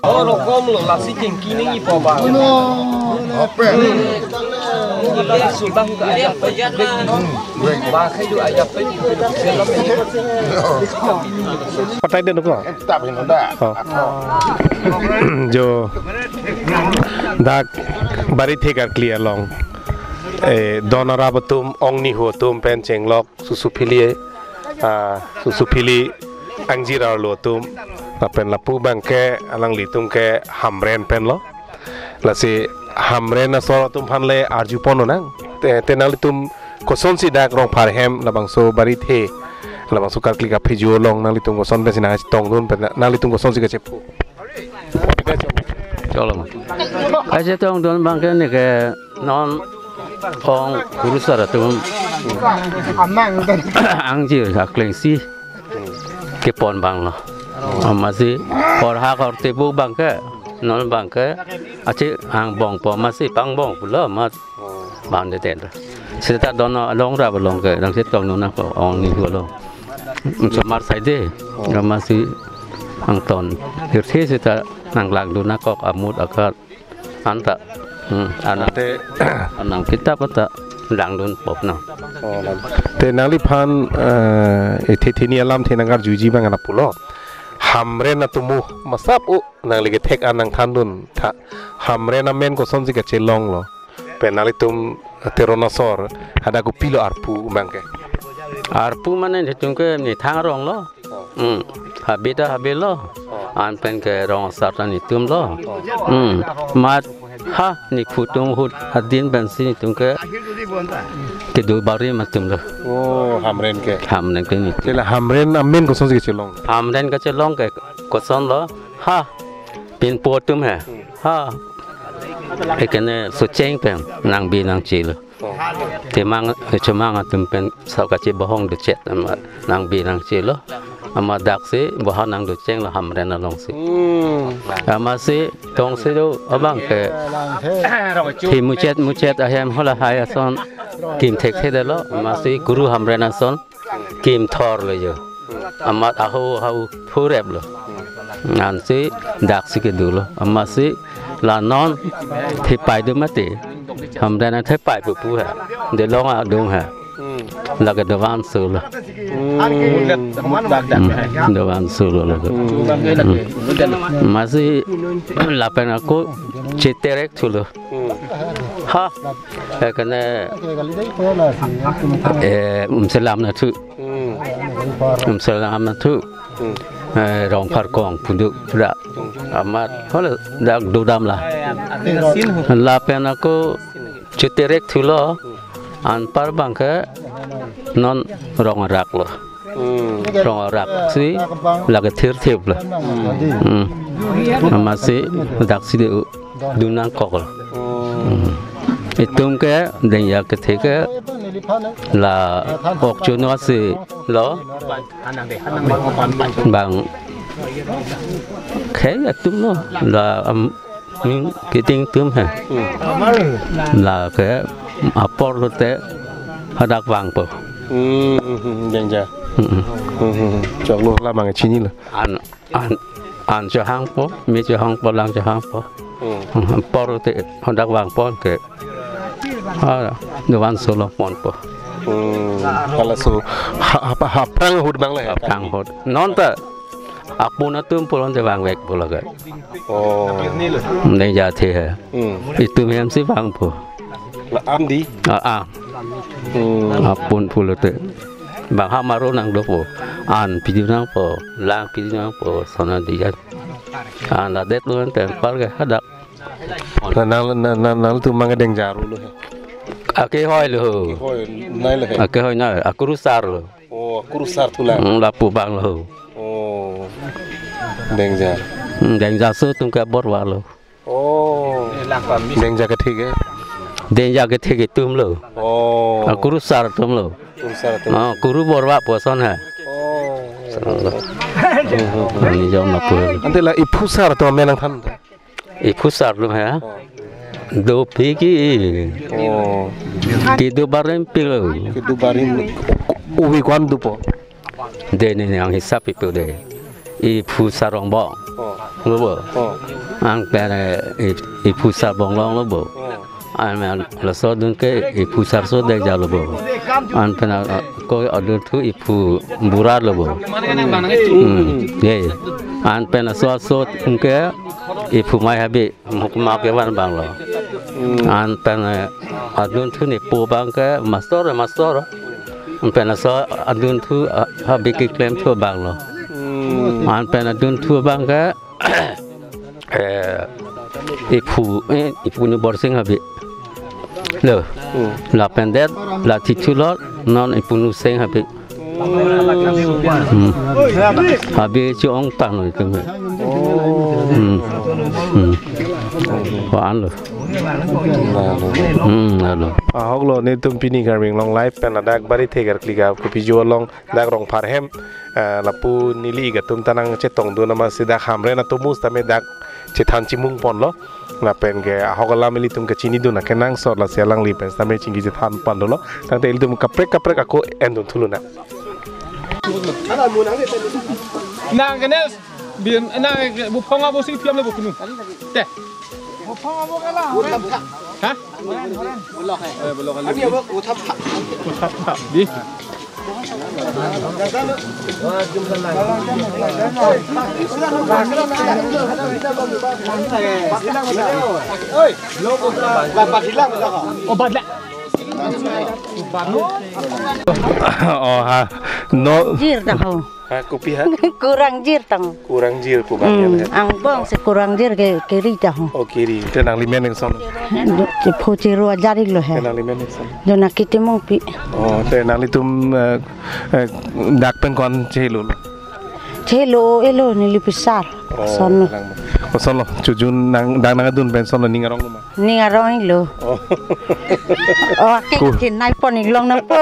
Oh, rokom lo, lasi jengki ningji po ba. Open. Ningji ba sudah ka ayap pe. Ba khai do ayap pe. Patai den ko. Tap hin da. Oh. Jo. Dak Barithe Karkli along, eh, Don Arap atum, Ong Nihu atum pen chenglok Susuphili, ah, Susuphili angjir arlo atum, lapen lapu abangke alanglitum ke Hamren pen lo. Lasi Hamren asor atum aphan le arju pon nang. Te, te nanglitum kosonsi dak Rongphar hem labangso Barithe, labangso Karkli kaphejo along nanglitum koson pensi nangchetongdun pen, nanglitum kosonsi kachepu? Cholo. Kachetongdun abangke neke non ong kurusar atum angjir aklengsi kepon abang lo. Amatsi hor ha hor tebu abangke non abangke achi angbong po amatsi pangbong pulo amat bang de ten. Seta Don Arap along ke nangchetongdun nangkok Ong Nihu along. Somar saide, amatsi angton hirthe seta nanglangdun nangkok amut akat anta. Hmm, ana te anang kitap anta langdun pop nang. Oh, lang. Te nangliphan, eh, ithe theni alamthe nangkarjuji abang ana pulo. Hamren atum masap o nangli kethek an nangthandun tha. Hamren amen kosonsi kachelong lo? Pen nanglitum Teron asor hadak kopilo arpu abangke? Arpu mane netum ke nithang arong lo. Hmm. Habe ta habe lo. An pen ke rong asar ta netum lo. Hmm. Amat ha nephu atum ahut adin pensi netum ke kedo bari atum lo. Oh, Hamren ke. Hamren ke netum. Te la Hamren amen kosonsi kachelong? Hamren kachelong ke koson lo. Ha. Pinpo atum he. Ha. Ekene socheng pen nangbi nangche lo. Oh. Temang, chomang atum pen sau kachebohong dochet amat nangbi nangche lo. Amat daksi boha nangdocheng lo Hamren alongsi. Hmm. Amatsi tongsi do abangke thim muchet muchet ahem hala hai ason kim thekthe detlo. Amatsi Guru Hamren ason kim thor lo jo. Amat aho aho thurep lo. Ansi daksi kedo lo. Amatsi la non thepai do mati. Hamren thepai pupu ha. Delong adung ha. Hmm. Lake dovan solo. Hmm. Hmm, dovan solo lake. Hmm. Hmm. Amatsi lapen ako cheterek thulo. Hmm. Ha. Ekene, eh, umselam nathu. Hmm. Umselam nathu. Hmm. Eh, Rongphar kong punduk ra. Amat hala dak dodam la. Lapen ako cheterek thulo. Anpar abangke non rong arak lo. Hmm. Rong arak si lake thirthip lo. Hmm. Amatsi daksi de dun nangkok lo. Hmm. Hmm. Itum ke dengya kethe ke la ok chuno si lo. Bang Khei atum lo, la, am, ning kiting atum he. Hmm. La ke apor lote hadak vangpo. Hmm, hmm, hmm, Dengja. Hmm, hmm. Hmm, hmm, hmm. Choklo la mang chinilo. An, an, an chohangpo, me chohangpo, lang chohangpo. Hmm. Hmm, apor lote hadak vangpo ke. Ha, dovan solo ponpo. Hmm, halaso ha, ha, ha, aphrang ahut abang le. Aphrang ahut. Non ta apun atum pulote vangvekpo lake. Oh. Dengja athe he. Hmm. Itum hemsi vangpo. La an dei? Ah, ah. Hmm. Apun pulote. Bang ha maro nangdopo. An pidun nangpo, lang pidun nangpo, sona dijan. An ladet lo pen par ke hadak. Na, na, na, na, nangtum mang Dengja aru lo he. Akehoi lo. Akehoi nai lo he. Akehoi nai, akurusar lo. Oh, akurusar thulang. Hmm, lapu abang lo. Oh. Dengja. Hmm, Dengja aso atum ke Borwa lo. Oh. Dengja kethe ke? Dengja kethe ke atum lo. Oh. Akurusar atum lo. Kurusar atum. Ah, kuru Borwa puson he. Oh. Nijom lapu. Ante la iphusar atum amen nangthan. Iphusar atum he. Oh. Dopik ke. Oh. Kedo barim pilo. Kedo barim. Uvi ko-an dopo? Dei ne nang hisap ipu dei. Iphusar Rongbong. Oh. Lo bo. Oh. Anpen, eh, ip-, iphusar Bonglong lo bo. Oh. Anpen laso adun ke iphusar so Dengja lo bo. Anpen, eh, ko adunthu iphu Bura lo bo. Hmm. Ye. Anpen laso aso adun ke iphu Mai Habe. Mukma kevan abang lo. Hmm. Anpen, eh, adunthu nepo abang ke mastor, mastor. Anpen laso adunthu, ah, Habe keklemthu abang lo. Hmm. Anpen adunthu abang ke, eh, iphu, eh, iphu ni Borsing Habe. Lo. Hmm. Lapen det, la tithu lo, non iphu Nuseng Habe. Hmm. Habe cho-ong tang lo itum he. Oh. Hmm. Hmm. Ko-an lo. Hmm, alo. Ahok lo netum pini Karbi Anglong Live pen ladak Barithe Karkli ke kopi jo along dak Rongphar hem, eh, lapu neli ik atum ta nangchetongdun amatsi dak Hamren atomo sitame dak chethan chimung ponlo. Lapen ke ahok alam ilitum kachinidun akenangsot lasi alangli pen sitame chingki chethan pon dolo. Tangte ilitum kaprek kaprek ako endun thulonang. Nang kene bin nang buphong abo si piam le bukunu. Te. Buphong abo kala. Ha? Eh, bulok kali. Uthap. Uthap, uthap. Di. Oh, bat la. Oh, ha. No. Jir ta ho. Ha, kopi ha? Kurang jir tang. Kurang jir pu abang ya, hmm, ya. Angbong si kurang jir ke kiri ta ho. Oh, kiri. Te nangli men nangson. Phu Chiru Ajarik lo he. Te nangli men nangson. Jona Kitimungpi. Oh, te nanglitum, eh, eh, dak pen ko-an chelo? Chelo elo neli pisar. Oh, son lo. Lang mo. Oh, son lo. Chojun nang, dak nangdun pen son lo, ning arong lo ma? Ning arong lo. Oh. Oh, ake Ku- kinai pon inglong nangpo.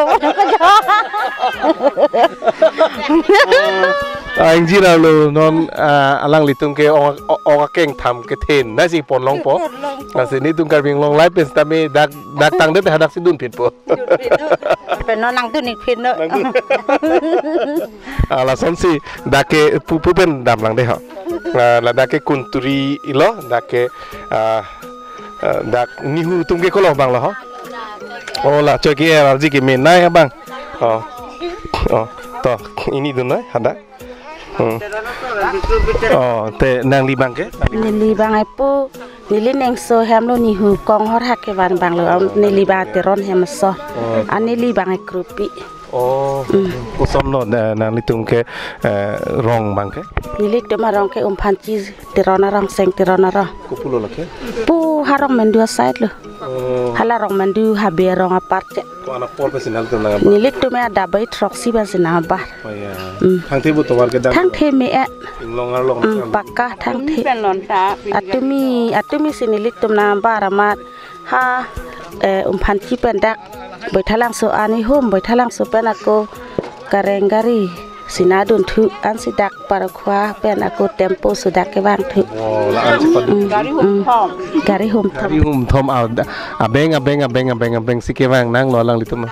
Ah, ingjir lo non, ah, alanglitum ke ong, ong akengtham kethenei si ponlongpo. Ponlongpo. Lasi netum Karbi Anglong Live pen sitame dak, dak tangdet hadak si dunphitpo. Dunphit do. Pen non nangdun-ik phit no. Nangdun. Ah, lasonsi dak ke pu, pu pen damlang dei ho. Ah, ladak ke kunturi lo, dak ke, ah, ah, dak nihu atum ke kolo abang lo ho. Oh, la choi ke arji ke menei abang. Oh. Oh, to, ini dun noi, hadak. Hmm. Oh, te nangli abang ke? Neli abang ai pu, neli nengso hem lo, nihu konghor hak kevan abang lo, neli abang Teron hem aso. Oh. Ah, neli abang ai Krupi. Oh, hmm. Koson lo, na, nanglitum ke, eh, rong abang ke? Nelitum arong ke Umphanchi Teron arong, Seng Teron arong. Kopulo lake? Pu ha Rongmendu aside lo. Oh. Hala Rongmendu Habe arong apar che. Ko-an apor pensi nanglitum nang? Nelitum ya dabai throksi pensi nang abar. Oh ya. Hmm. Thangthe pu tovar ke dak? Thangthe me-e. Inglong arlong. Hmm, pakka thangthe. Pen lon ta. Atumi, atumi si nelitum nang abar amat. Ha, eh, Umphanchi pen dak Baithalangso ani hum, Baithalangso pen ako Kareng gari Sina dunthu ansi dak Parakhua pen ako tempo sudak kevangthu. Oh, la-an si padu. Mm, gari hum mm. Thom. Gari hum thom. Gari hum thom, ah, da-, abeng, abeng, abeng, abeng, abeng si kevang nanglo alanglitum.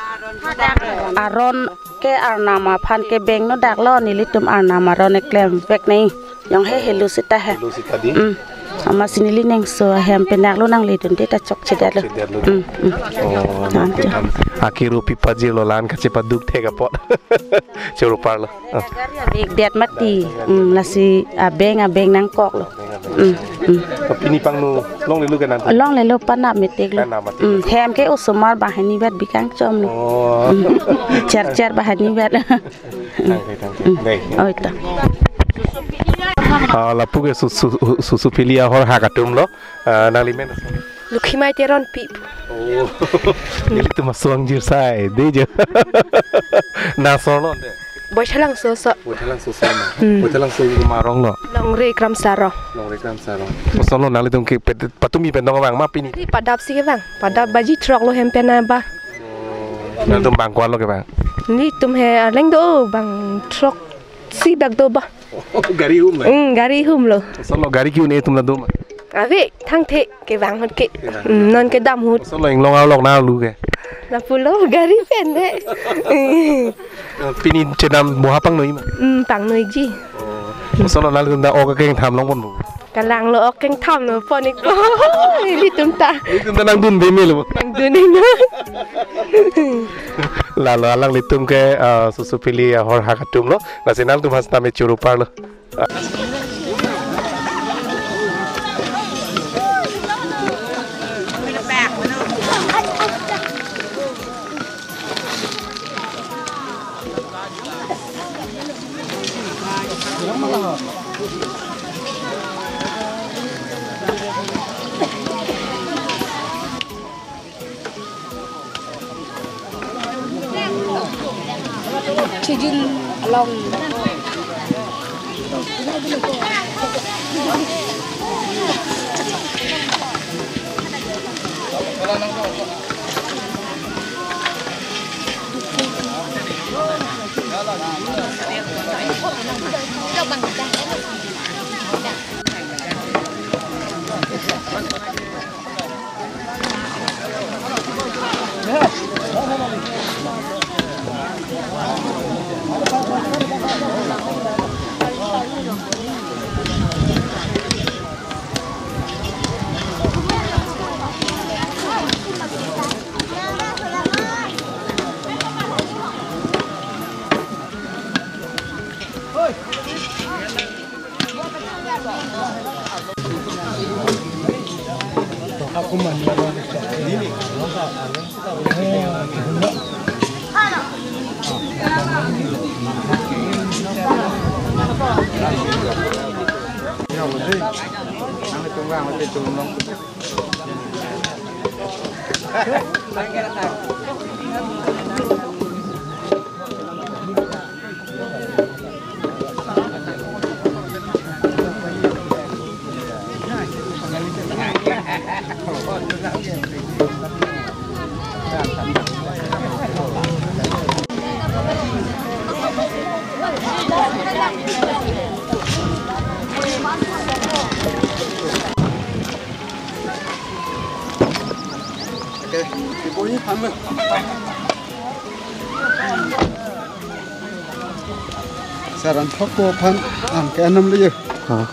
Aron ke arnam aphan kebeng no daklo, nelitum arnam aron eklem vek nei. Yong he helu sita he. Helu sita di. Mm. Amatsi neli nengso ahem penaklo nangledunde ta chokchedetlo. Chedetlo. Mm, mm. Oh, akeru pi pajirlo, la-an kachepaduk thek apot. Choro parlo. Ah. Big det mati. Mm, lasi abeng abeng nangkoklo. Mm, mm. Pini pangno longlelo ke nang? Longlelo, panap meteklo. Panap meteklo. Mm, hem ke osomar banghini bat bikang chomlo. Oh. Mm. Cher cher banghini bat. Thank you, thank you. Mm. Dei. Oi ta. Ah, lapu ke su-, su-, Susu Phili ahor hak atumlo. Ah, nanglimen? Lukhimai Teronpi. Oh. Nelitum aso angjir sai, dei jo. Nang asorlo de? Baithalangso aso. Baithalangso aso ma. Hmm. Baithalangso komat aronglo? Longri Kramsa arong. Longri Kramsa arong. Kosonlo nanglitum ke pet-, patumi pen dong vang ma pini? Di padap si kevang. Padap baji throklo hem pen na ba. Oh. Nangtum bang ko-anlo kevang? Nelitum he arleng do bang throk si dak do ba. Gari humlo? Hmm, gari humlo. Kosonlo, gari ke-un-e atum la do ma? Ave, thangthe kevang ahut ke. Kevang. Hmm, non kedam ahut. Kosonlo, inglong arlok nangli ke? Lapulo, gari pen de. Pini chedam boha pangnoiji ma? Hmm, pangnoiji. Oh. Kosonlo, nanglitum ta ok kengtham longponpo? Kalanglo, ok kengtham longpon ikpo. Nelitum ta. Nelitum ta nangdunde melo. Nangdunde melo. Lalo alanglitum ke, ah, Susu Phili ahor hak atumlo. Lasi nangtum ha sitame choro parlo. Chijun along. Okay, ibu ini hamil. Saran thok ko aphan, am ke anam le yo. Ha.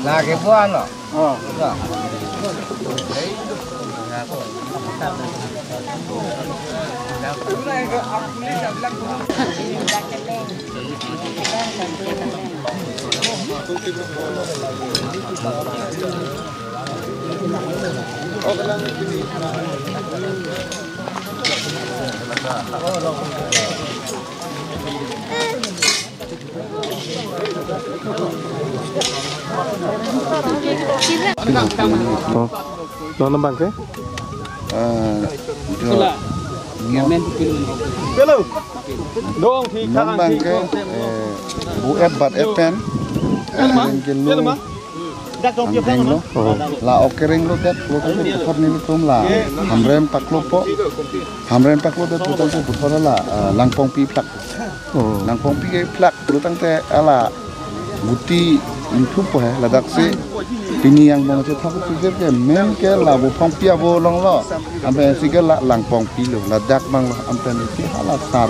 Lake buano. Oh. Oh, non abang ke? Ah, jo. Hello. Dong thik non thang bang thik ke, dong thang. Eh, bu ep bat ep pen. Pen ma? Pen ma? Angjenglo. Oh. La okereng lo det, lo tangte puthot nelitum la. Hamren paklo po. Hamren paklo det, lo tangte puthot la, eh, Langpongpi plak. Oh. Langpongpi ke plak, lo tangte ala guti ingthupo he, ladak si pini angbong si thak si ke main ke la Bupongpi abo longlo. Ampe si ke la Langpongpi lo, ladak bang lo, ampe si hala sar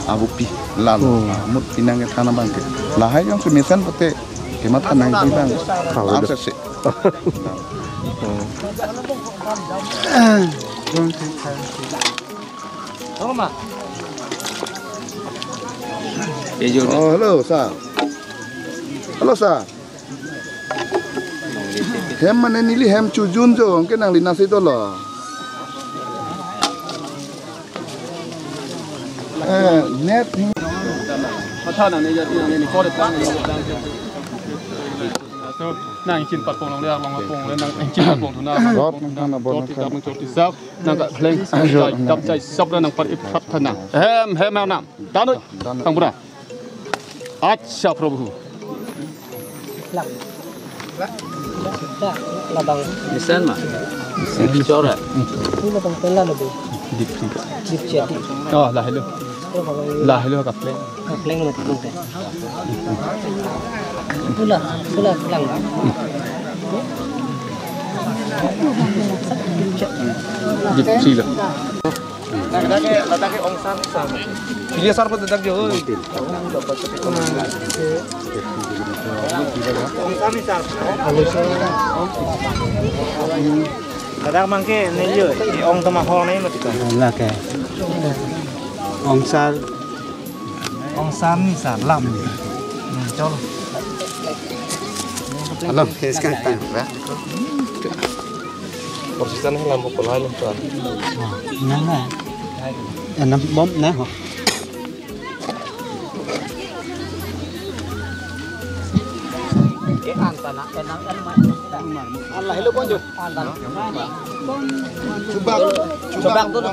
abupi lalo. Hmm. Ah, mut pinang ke thana bang ke. Lahai jongsi mesen pute kematha nangji bang. Kalau amse si. Hmm. Oh, hello, sir. Hello, sir. Hem mane neli hem chojun jo, anke nangli nasi dolo. Eh, net. Nang chin patpong long le, long pong le, nang chin patpong thu na. Rot nang na bon. Rot nang. Nang ka leng, dam chai, dam chai, sab nang par ip phat thana. Hem, hem, hem, nam. Tanoi. Tanoi. Tang pura. Acha, Prabhu. Lak. Lak, labang. Nisan ma? Chora. Ini labang pela lebih. Dipsi. Dipsi, dip. Oh, la hello. Terus kalau ini la hello, kapleng. Kapleng mati pun teh. Pula, pula, pulang. Dipsi lo. Ladak ke, ladak ke Ong San San. Pilih sar pada dak jo, oi. Ong San San. Ladak mangke ne jo, e Ong tama ho ne mati ko. Ladak ke. Ong San. Ong San San lam. Hmm, chol. Alam, sekarang tang, ya. Porsisan lam pokok lain tuan. Nang na. Enam bom na ho. Allah hello bonjo. Chubak, chubak dulu.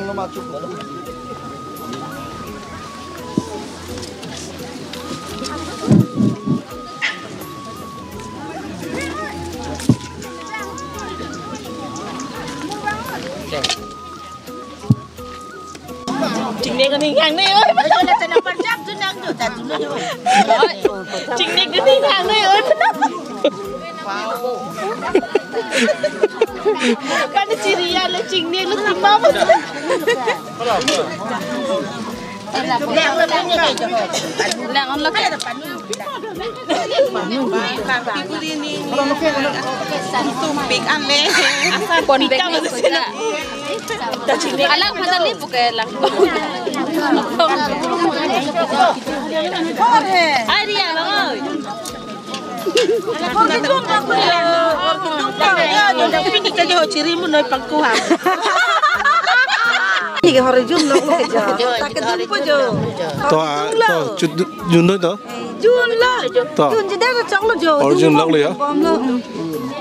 Chingnek kani hang ne, oi. Chingnek kani hang ne, oi. Pani chiri ya le chingnek lo timam. Lang on lo ke. Pon bek ni kuda. Alang pada li buke lang. Ari ya bang oi. Ini ke hori jun lo ke jo. Tak ke jun po jo. To, to, jun do to. Jun lo. To. Jun jeda ke chok lo jo. Hori jun lo ya. Bom lo.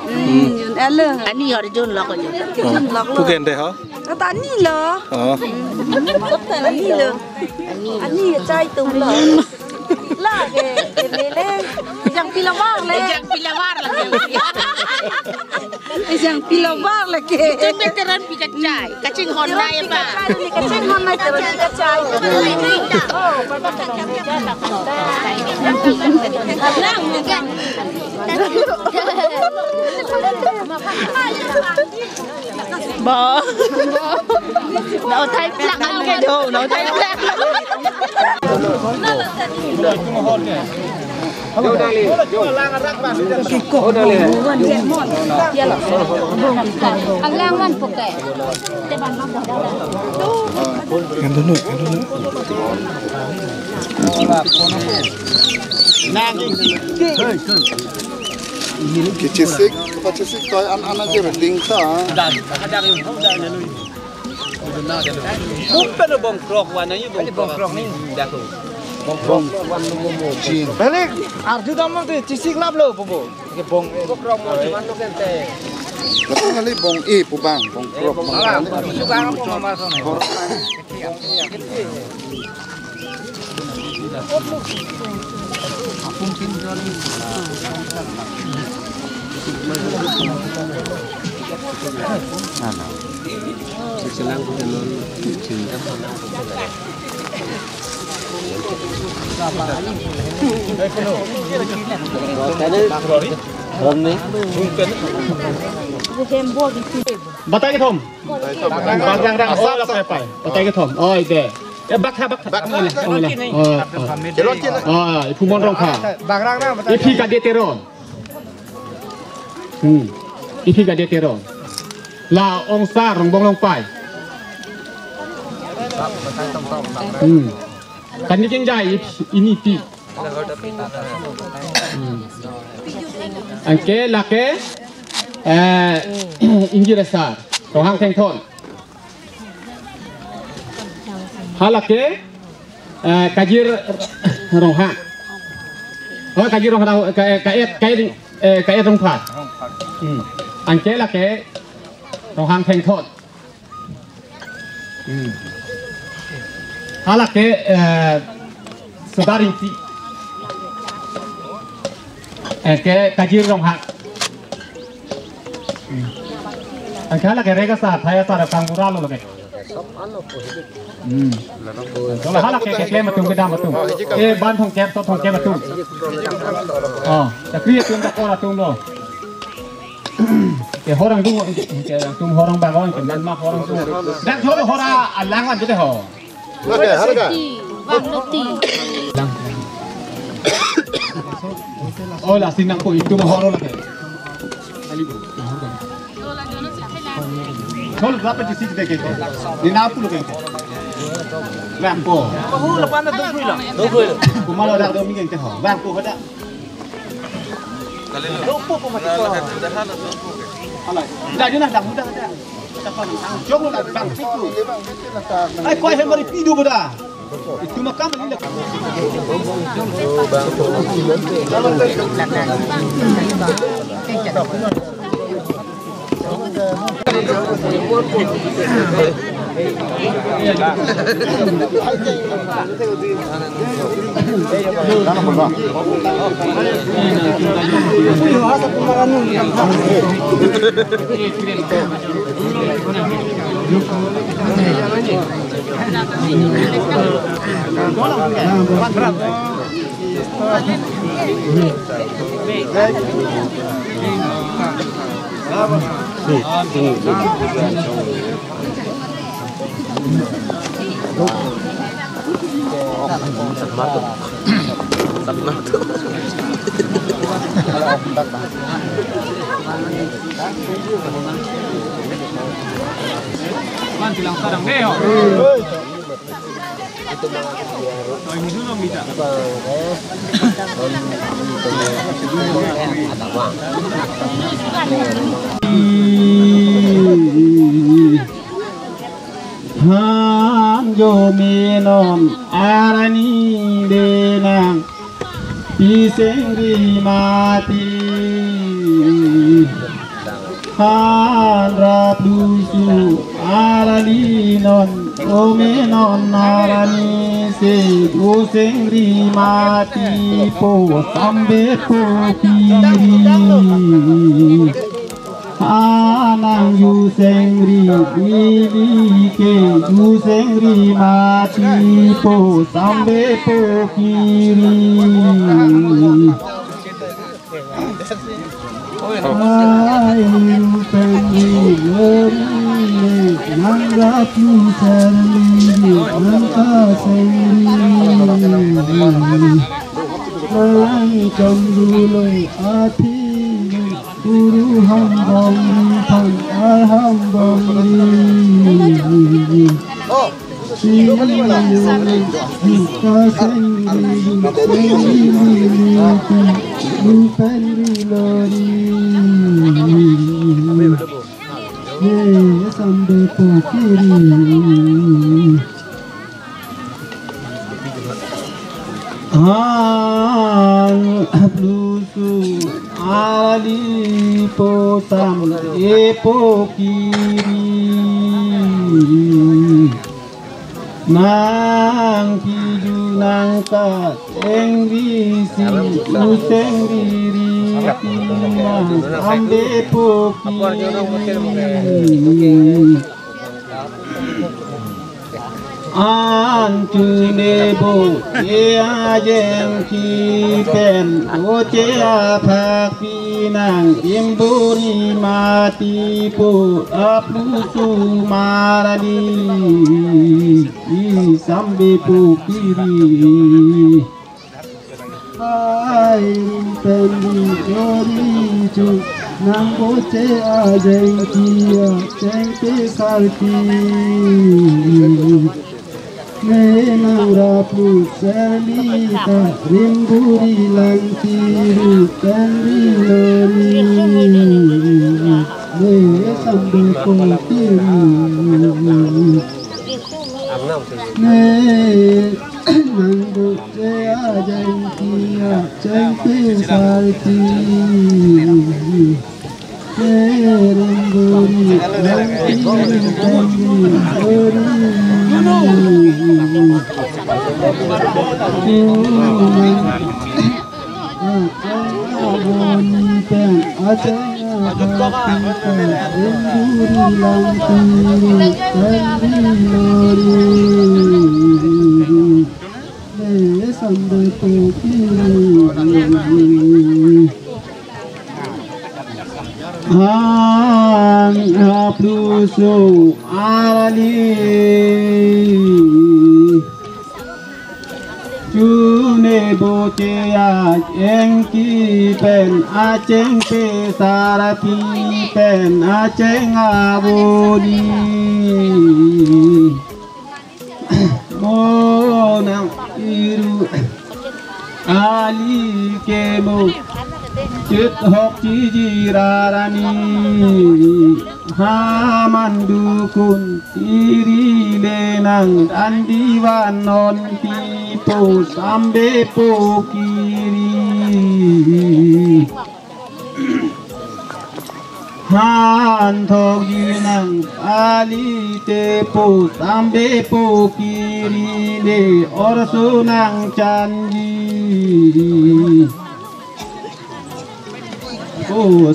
Hmm, jun elo. Ani hori jun lo jo. Jun lo. Pu kende ha? Tani lo. Oh. Tani lo. Ani chai tum lo. Lake, kemele. Ejang pila bar le. Ejang pila bar lake. Ejang pila bar lake. Tung veteran pi kachai. Kachinghon nai ba. Kachinghon nai, teran pi kachai. Oh, ba. Nau thai plak an ke jo, nau thai plak. Alang man pokai. Kechisik, kechisik toy an an aja ding ta. Bung peno bong krok wan ayu bong krok ni. Dako. Bong krok wan mo mo. Jin. Balik arju dam te chisik lap lo bobo. Ke bong krok mo jiman lo kente. Lapu kali bong e pu bang, bong krok bang. Bang, bang, bang, bang, bang. Batai kethom. Bagrang rang asap asap pai. Batai kethom. Oh, ide. Eh, bak ha, bak ha. Bak ha. Oh, oh. Chelon chelon. Ah, iphumon Rongkha. Bagrang rang batai. Iphi Kade Teron. Hmm. Iphi Kade Teron. La Ongsar Rongbong Longpai. Hmm. Kani Kengjai ip-, ini pi. Hmm. Anke lake, eh, Injir Asar, Ronghang Thengthon. Halake, eh, Kajir Ronghang. Oh, Kajir Ronghang, ka-, ka-, ka-, eh, Kaet Rongphar. Hmm. Anke lake, Ronghang Thengthon. Hmm. Halake, eh, Sudar Ingti. Eh, ke Kajir Ronghang. Hmm. Anke halake Rega Asar, Thai Asar, Kangbura lo lake. Hmm. Halake keklem atum kedam atum. Eh, ban thomkep, so thomkep atum. Oh, chakri atum, chakor atum lo. Ke horang dung, ke atum horang bagon, ke Myanmar horang dung. Dak jor hora alang an jete ho. Oke, harga. Bang Loti. Oh, la sinang po itum horo lake. Chol berapa di sini deh, gitu? Di napu lo, gitu. Bang po. Bahu lepas na dua puluh lah. Dua puluh. Kumalo dak dua minggu, gitu, ho. Bang po, ada. Dah, dia nak dah mudah dah. Jom lah, bang, situ. Ai, kau yang beri pidu boda. Itu makam ini dah. Than jo me non arani denang pi sengri mati. Than rap lusu arani non, ome non arani se, o sengri mati po sambe po piri. Anang ju sengri ili ke, ju sengri mati po sambe po piri. Ai, ju sengri ili, nang rap ju sengri, nang ka sengri. Malang cham ju lo athi. Guru hambong ri than, ar hambong ri. Sri Sita Sri Sri Rupen ri lori. Ye sambe pokiri. Han aplusu arali po sambepokiri. Nang kiju nang ka engrisi useng riri tinang sambepokiri. Anchune bo e ajeng kipen oche aphak pinang imburi mati po aplusu marali i sambepokiri. Ai pen di ori chu nang boche ajeng kia chengte sarki. Menang rapu serli ta rimburi lang tiru pen ri lori. Me sambepokiri. Ne nang boche ajeng kia chengte sarki. Kerem gori lang tiru pen ri lori. Acheng aboni pen acheng aphak pinang imburi lang tiru pen ri lori. Me sambepokiri. Han aplusu arali chune boche ajeng kipen acheng pesar kipen acheng aboni. Monang iru ali kemo chit hok chiji rarani. Haman dukun iri lenang andi vanon tipo sambepokiri. Han thok jinang alite po sambepokiri le orso nangchanji. O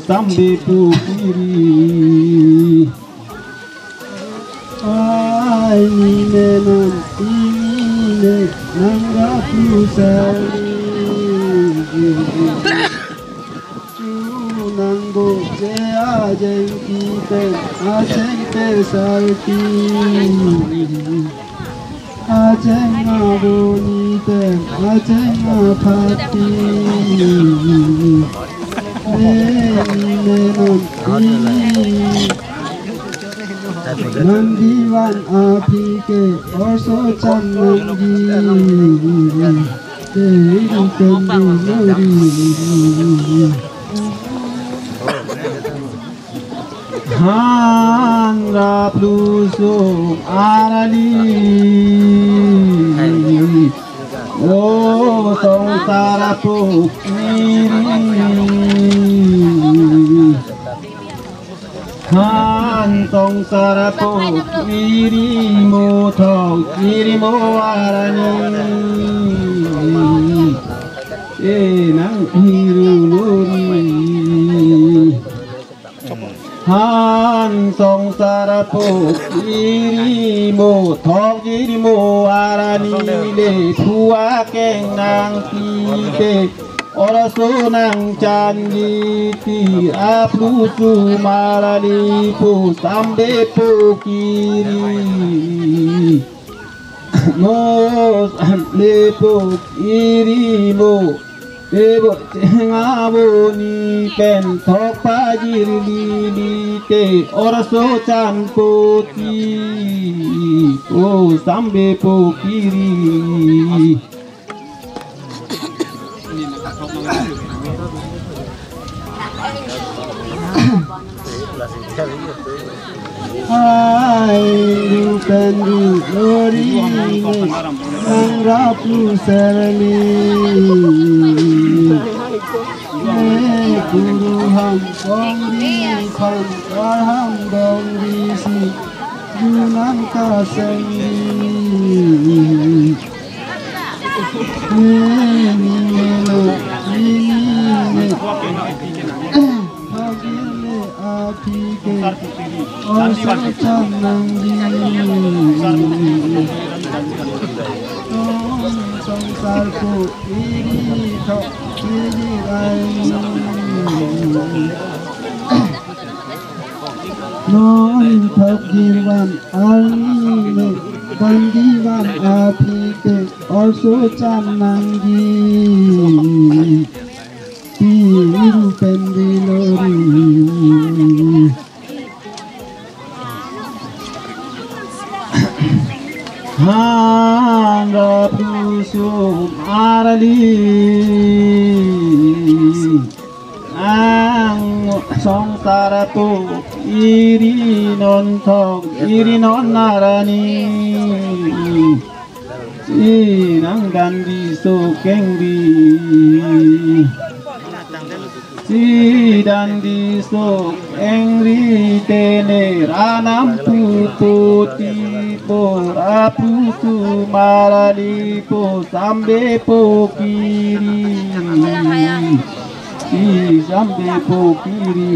sambepokiri. Ai ni me non ini me nang gapusari. Chunang boche ajeng kipen acheng pesar ki. Acheng aboni pen acheng aphak pi. Me ni me non ini. Nangji van aphi ke orso chan nangji. Te ri pen ri lori. Han raplusu arali. O songsar apok iri. Han songsar apok iri mo thok iri mo arani. E nang iru lori. Han songsar apok iri mo thok iri mo arani le phua keng nangpipe. Orso nangchanji ti aplusu marali po sambepokiri. Mo sambepokiri mo. Ebo cheng aboni pen thok pajir lili te orso chan poti. O sambepokiri. Ai ru Pen ri lori ne nangraplu serli. Ne kuru ham dongri phan kar ham dongri si junan kasengri. Ne ni ne lo ni ne. Hagile aphi ke orso chan nangji. Songsar ko iri thok iri ai. Non thok jirwan arni me kandivan aphi ke orso chan nangji. Piru pen ri lori. Hang ra phu sum arali. Ang songsar atuk iri non thok iri non arani. Si nang dandi so kengri. Si dandi so kengri tene ranam pu puti po ra phu sum arali po sambe po kiri. Si sambe po kiri.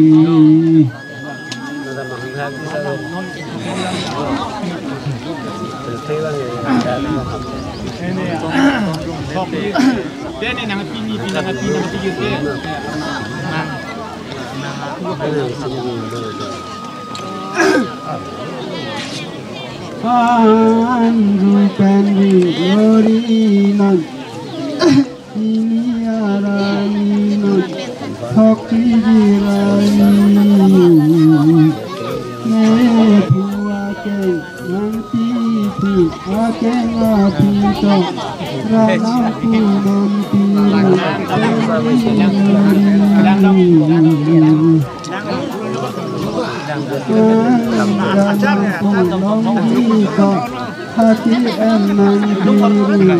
Pandu pandu lori nan. Ini arani non thok jirani. Ne phu akeng nang pi phu akeng aphi to ranam pu non pi ru. Haki em nang kiri em ri.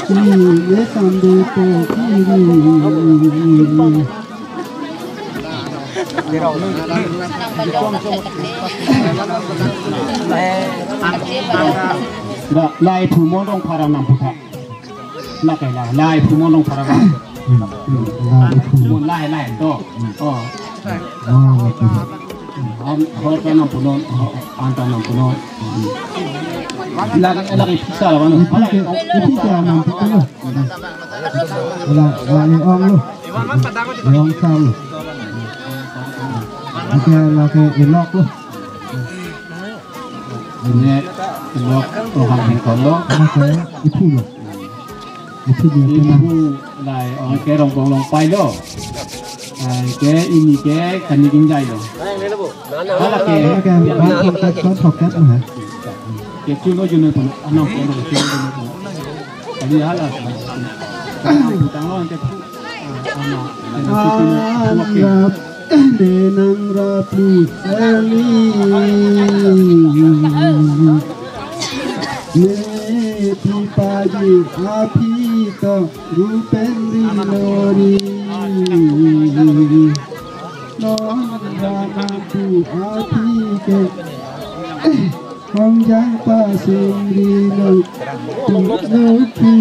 Kiri sambe po kiri. Lai phu Mondong Pharang nangputha. Lake la, lai phu Mondong Pharang. Hmm, hmm, lai phu. Mo lai lai to. Oh. Oh, lake. An, hor ka nangpunon, an ta nangpunon. Lake, lake pisa la mano. Iphu ke, iphu ke nangpunon. La, la ni ong lo. Ni ong sam lo. Lake, lake ilok lo. Ne, ilok, oh, hang hang kolo. Lake iphu lo. Iphu dia kena. Iphu lai, oh, ke Rongbong Longpai lo. Ai, ke ini ke Kani Kingjai lo. Hala ke. Hala ke, bang thokket, bang thokket na. Ke chuno chuno pun, anam pun, chuno chuno pun. Kani hala. Putang lo, ke phu. Ah, anam. Anam. Denang rapu seli. Nepi paji aphi to rupen ri lori. Non rapu aphi ke. Hong jang pasim ri lo, tu lo ki.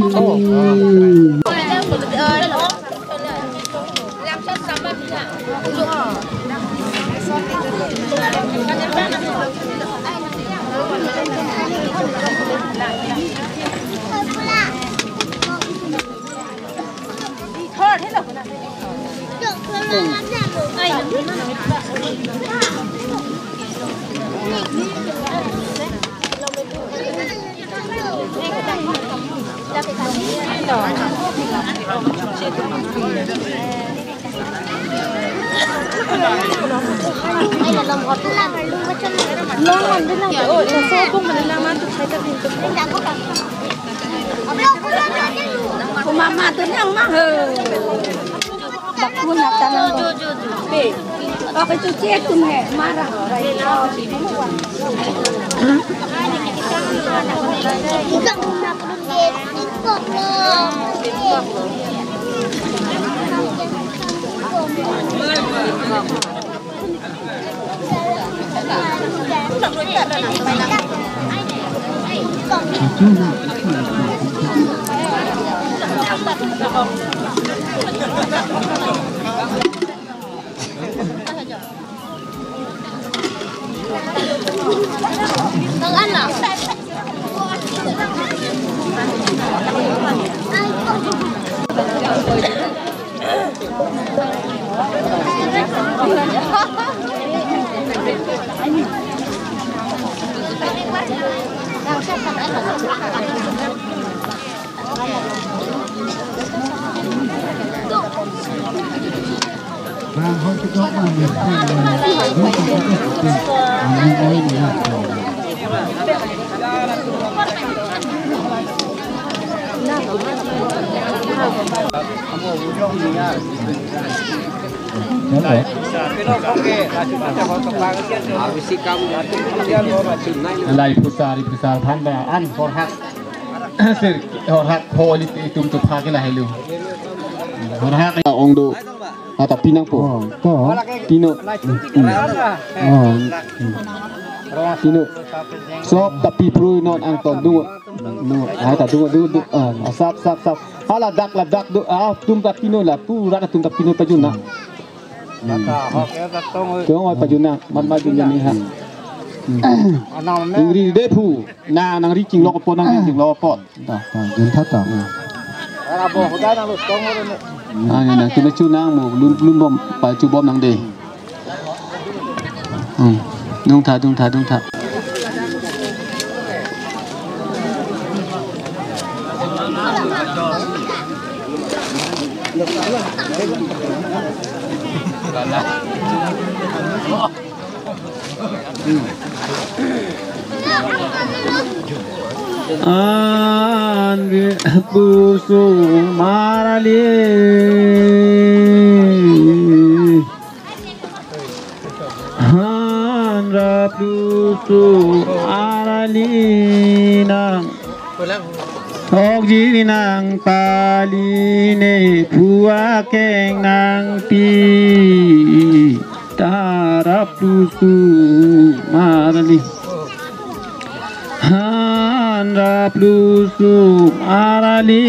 Mama tu nang mah he. Bakun atan nang. Okay, to check tum hai, mara. Lai phusar, phusar phan ba an horhak. Sir, horhak ho li itum tu pha ke la helu. Horhak ong do. Ata pinang po. Oh, to. Pino. Hmm. Oh. Hmm. Pino. Sop tapi pru non angton dungo. Dungo. Ata dungo, dungo, dungo. Ah, sap, sap, sap. Hala dak, la dak do. Ah, tum ta pino la. Pura tum ta pino pajun na. Hmm. Tong oi pajun na. Mat mat jun ni ha. Hmm. Ingri de phu. Na nang ri chinglok apot, nang ri chinglok apot. Ta, ta, jun tha ta. Ah, ya, nang tu mechu nang mo, lun, lun bom, pa chu bom nang de. Hmm. Dung tha, dung tha, dung tha. An bi pusu marali. Han rap pusu marali nang. Thokji nang pali ne phu akeng nangpi ta rap pusu marali. Han rap pusu marali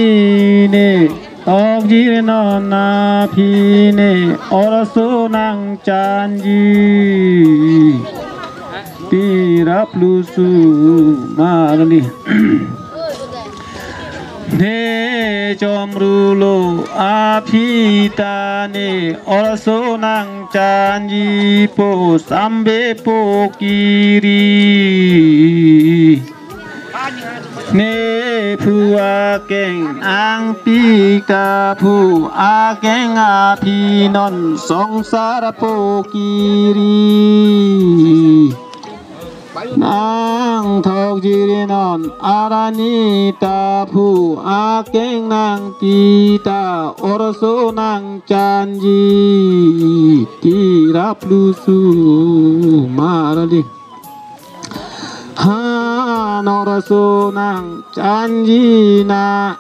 ne thokji non aphi ne orso nang chanji ti rap pusu marali. Ne chomrulo aphi ta ne orso nang chanji po sambe po kiri. Ne phu akeng nangpi ta phu akeng aphi non songsar po kiri. Nang thokji non arani ta phu akeng nangpi ta orso nang chanji ti rap pusu marali. Han orso nang chanji na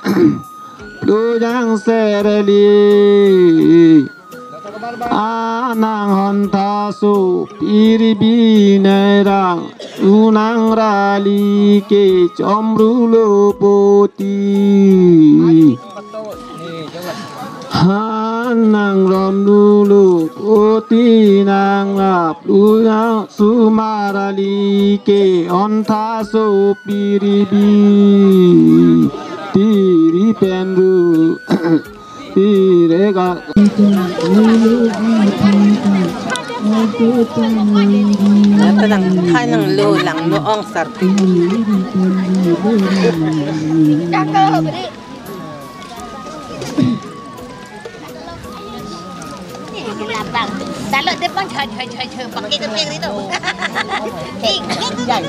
plujang serli. Anang hon thaso piribi nerang unang rali ke chomrulo poti. Han nang romrulo poti nang rap unang sumarali ke hon thaso piribi tiri penru. Ire ka. Ata nang hai nang lo lang no ong sarpi. Kalau depan chai chai chai chai pakai ke peng itu. Ing, ing, ing.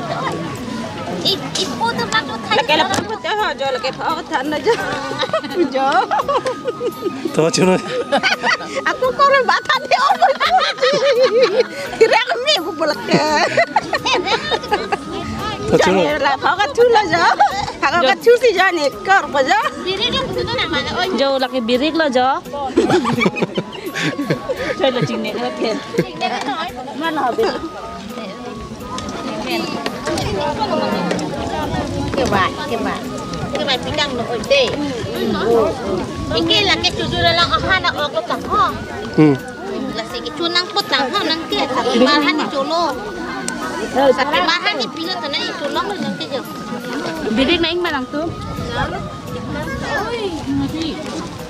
Lake lapu pute ho jo, lake pho than na jo. Jo. To chuno. Ako kore bathan de o. Hirang mi ko bolak. To chuno. Chale la pho ka chu la jo. Pho ka chu si jo ni kor ko jo. Jo lake birik lo jo. Choi lo ching ne ko the. Mana habis. Kebai, kebai. Kebai pindang no oi de. Iki lake chuju la lang aha na ok tang ho. Hmm. Lasi ke chunang put tang ho nang ke. Sapi mahan ni cholo. Sapi mahan ni pilo tana ni cholo nang ke jo. Bidik na ing manang tu.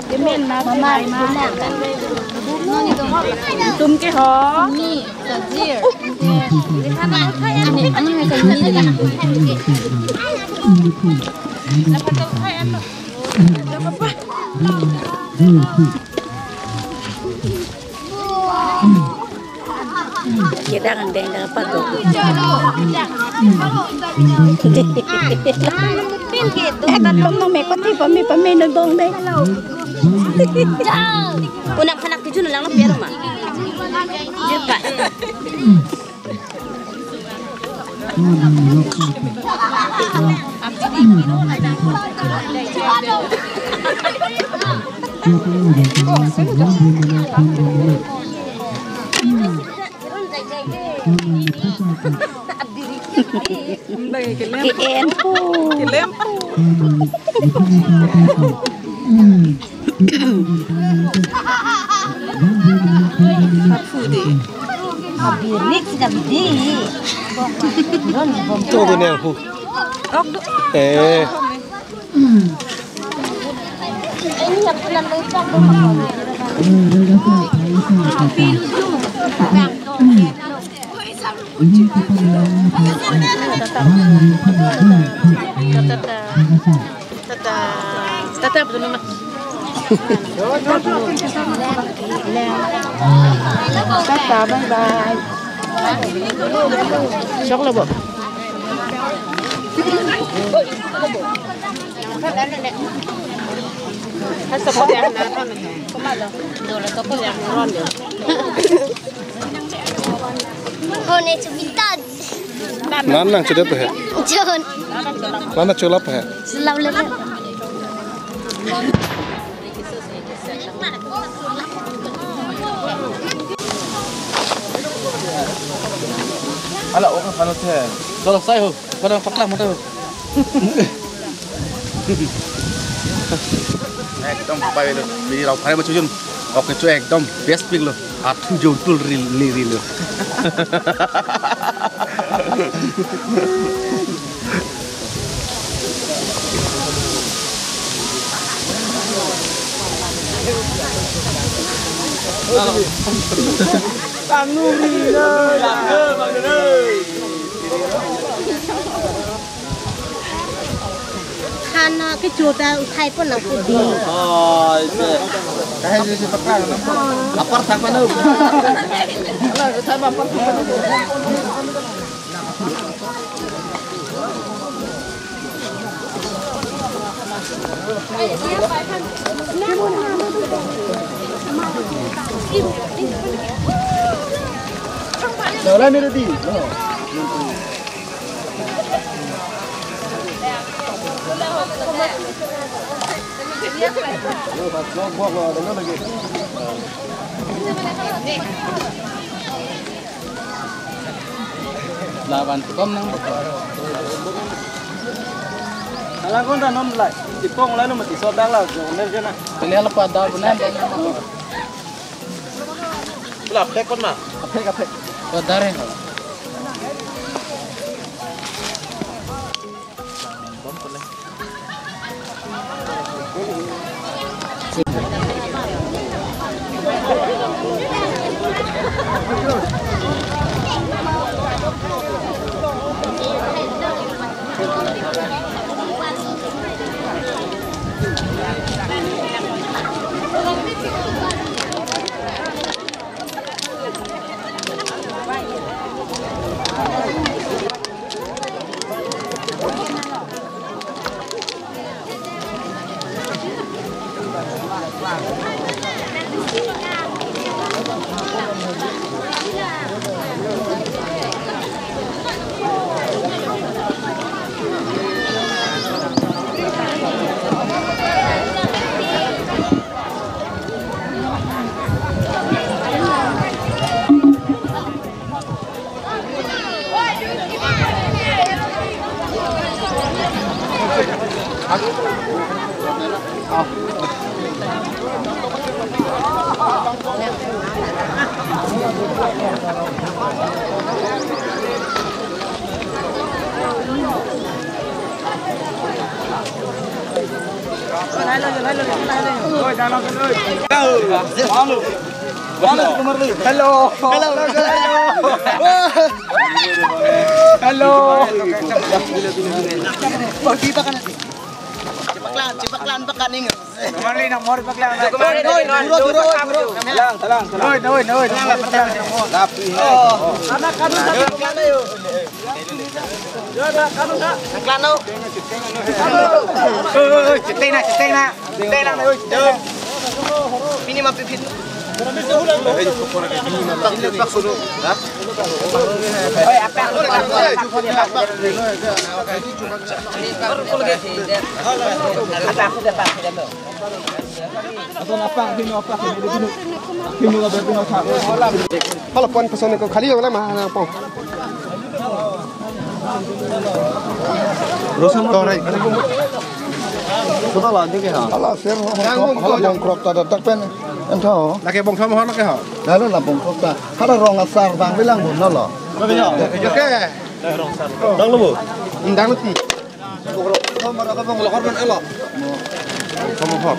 Mama, mama. Tum ke ho. Ni, sajir. Ani, ani, sajir. Kedang deng dang apa tu? Ekat long nang mekot ti pame pame nang dong deh. Unang phanak tujuh nang lang piar ma. Juta. Ke-en po. Birik sida bidi. Tuh, tuh, nih, aku. Eh. Tata, tata, tata, betul nama. Tata, bye bye. Sok lo, Bu. Hone chubitan. Nan nang chudet he. John. Nan nang chulap he. Chulap le. Ala oka phano the. Dolo sai ho. Pada pakla mata ho. Ekdom pai lo. Bidi rau phai ma chujun. Oke chu ekdom best pick lo. Athu jontul ril ni ril lo. Khana kecho ta uthai pon nang pudi. Oh, ise. Kahai je si paklang na. Apar thak mana? Ala uthai ba apar thak mana? Daulah ni ready. Laban kom nang bak. Alang kon ta non lai. Ipong lai no mati sodak la, joner jena. Kalian lepas dah benar. Wala, apek kon ma? Apek, apek. Ko dare ho. Hello. Hello. Hello. Paklan, paklan, paklan. Kemarin nak mori paklan. Oi, oi, duro, duro, duro. Talang, talang, talang. Oi, oi, oi. Tapi. Oh. Anak kanu, anak kanu. Anak kanu, nak. Paklan, no. Oi, oi, oi, ceteng na, ceteng na. Ceteng na, oi, ceteng na. Ini mah pipit. Hala pon pason ko khali wala ma na pon. Rosam. Korai. Sudah lanjut ya. Hala ser ho. Hala bongkrok ta dak pen. Entho. Lake bongkrok ho lake ho. Lalu la bongkrok ta. Hala rong asar bang bilang bun lo. Oke. Dang lo bu. Dang lo ti. Bongkrok. Thom mara ka bongkrok hor man alo. Thom hor.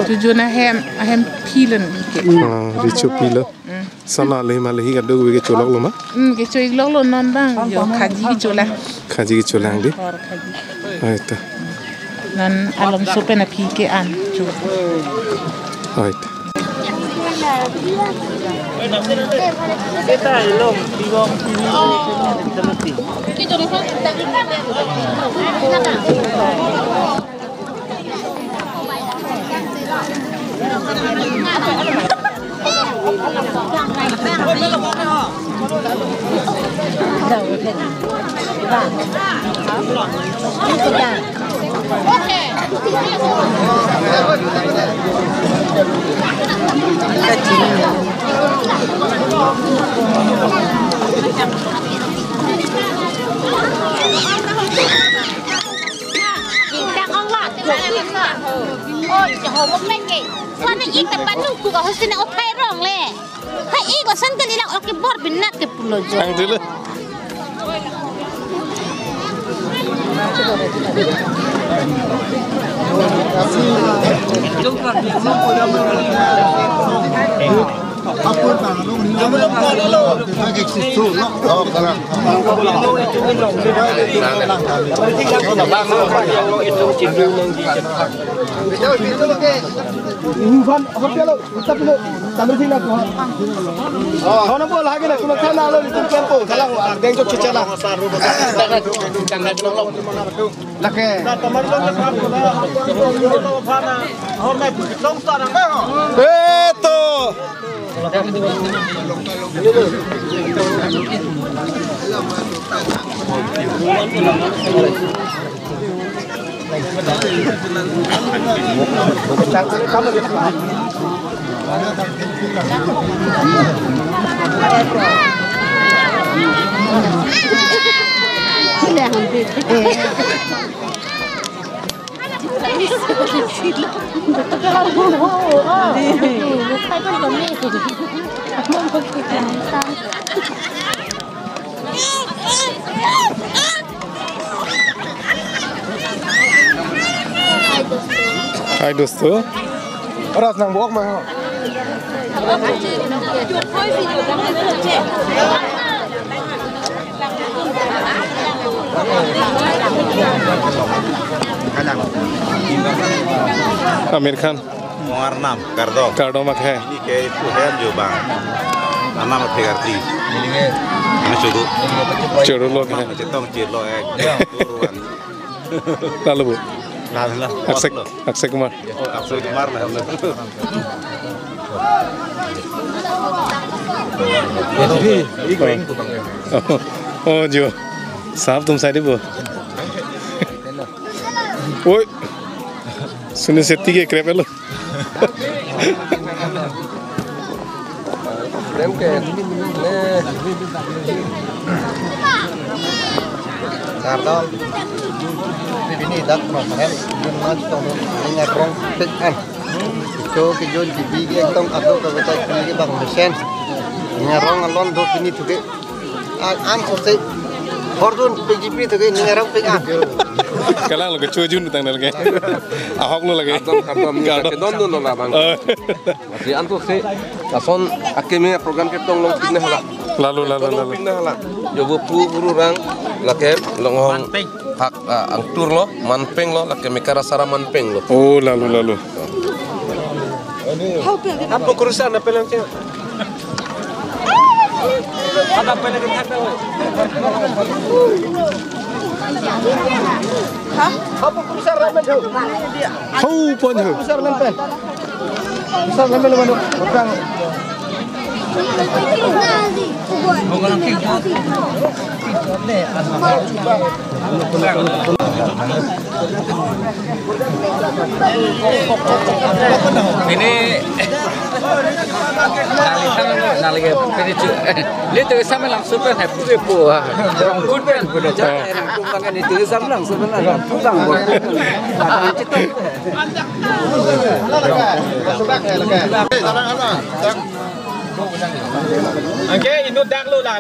Tujuan ahem, ahem pilen ke. Ah, richo pilo. Hmm. Sana le male hi kado ke cholok lo ma? Hmm, kecho-ik lok lo non bang. Yo, khaji kecho lang. Khaji kecho lang di. Hor khaji. Ai ta. Non along sopen aphi ke an. Cho. Ai ta. Jingkang ong lo, te mane lo. Oh, Jehovah meke. Wana ik ta panu ku ka hosin othai rong le. Hai ik osan ke nilak oke bor binat ke pulo jo. Ang dulu. Lake. Eto. Hai dosto. Ras nang bok ma ho. Aamir Khan. Mo arnam, kardom. Kardom akhei. Pini ke ipu hem jo bang. Anam aphe karti. Ini ke. Ini chodu. Chodu lok hai. Chetong chelo ek. Lalu bu. Lalu lah. Akshay, Akshay Kumar. Oh, Akshay Kumar lah. Oh, oh, jo. Sahab tum side bo. Oi. Sunil Shetty ke krep lo. Kardom. Pini dak program jun mas tong ning arong pik an. Cho ke jun ke bi ke tong ado ke betai ke bang mesen. Ning arong alon do pini tu ke. An, an sose. Hordun pik ji pini tu ke ning arong pik an. Kalang lo ke cho jun tang dal ke. Ahok lo lagi. Kardom, kardom. Kardom. Kedon dun lo labang. Oh. Masi anto si lason akeme program ketong longpik na hala. Lalu, lalu, lalu. Longpik na hala. Jobo pu guru rang lake longhong hak, ah, angtur lo, manpeng lo, lake mekara sara manpeng lo. Oh, lalu, lalu. Apo kurusar na pelang ceng. Ada pelang. Hah? Apo kurusar na pelang. Hau pon ho. Besar lempen. Besar lempen mana? Utang. Ini nali kan, nali kan, ini cu-, lihat tu sama langsung kan, happy po, ah. Orang good kan, pada cara orang tu makan itu sama langsung kan, orang tu bang, orang tu bang. Anke inut dak lo la.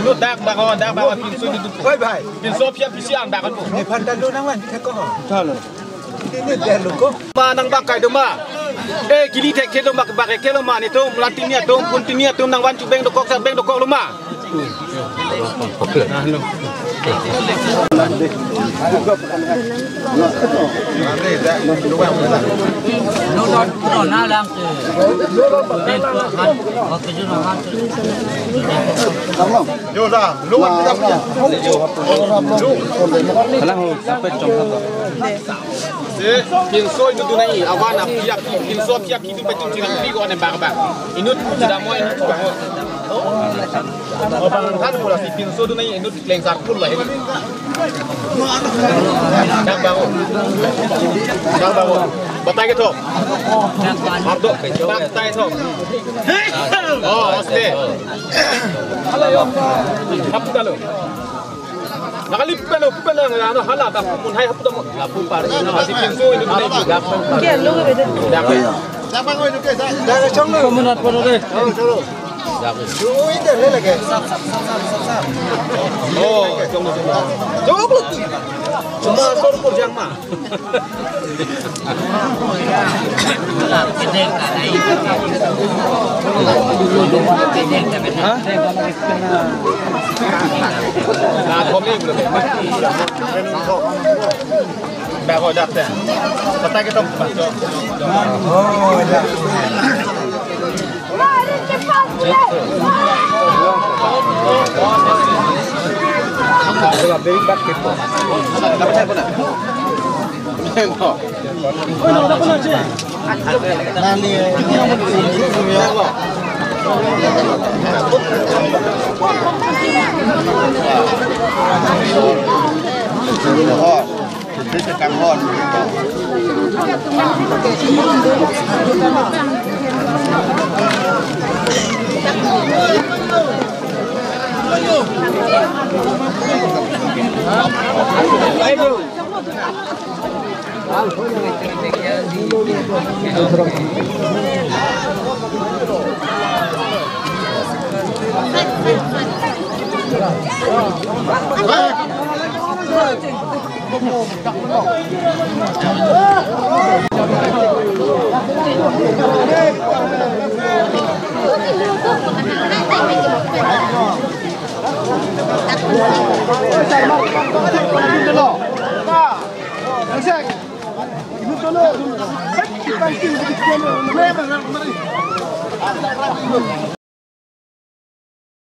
Inut dak bang, dak bang, pinso inut. Oi bhai. Pinso pia pisi ang dak lo. Ne phan ta lo nang wan, thek ko. Thalo. Ini dak lo ko. Ma nang bak kai do ma. Eh, kili thek thek do ma, bak ke lo ma, netum, lantin netum, puntin netum, nang wan chu beng dokok, sa beng dokok lo ma. Pinso inut dunai, awan api api, pinso api api, itu pacung ciri api ko ane bak bak. Inut sudah mau, inut sudah mau. Abang kan mula si pinso dunai inut leng sarpul lah ini. Dak bang. Dak bang. Batai ke tho. Abdo, batai tho. Oh, oste. Hap ta lo. Nakali pelo, pelo, ano, hala, dak pun hai hap ta mo. Lapu par. Masi pinso inut dunai. Ke lo ke beda. Dak. Dak bang, oi, oke, dak. Dak chong lo. Komunat pada deh. Oh, chong lo. Ui, dah, le lagi. Sap, sap, sap, sap, sap, sap. Oh, jong lo, jong lo. Jong lo. Cuma sor pur jang ma. Hah? Nah, kami belum. Dah kau dah teh. Kata kita. Oh, ya.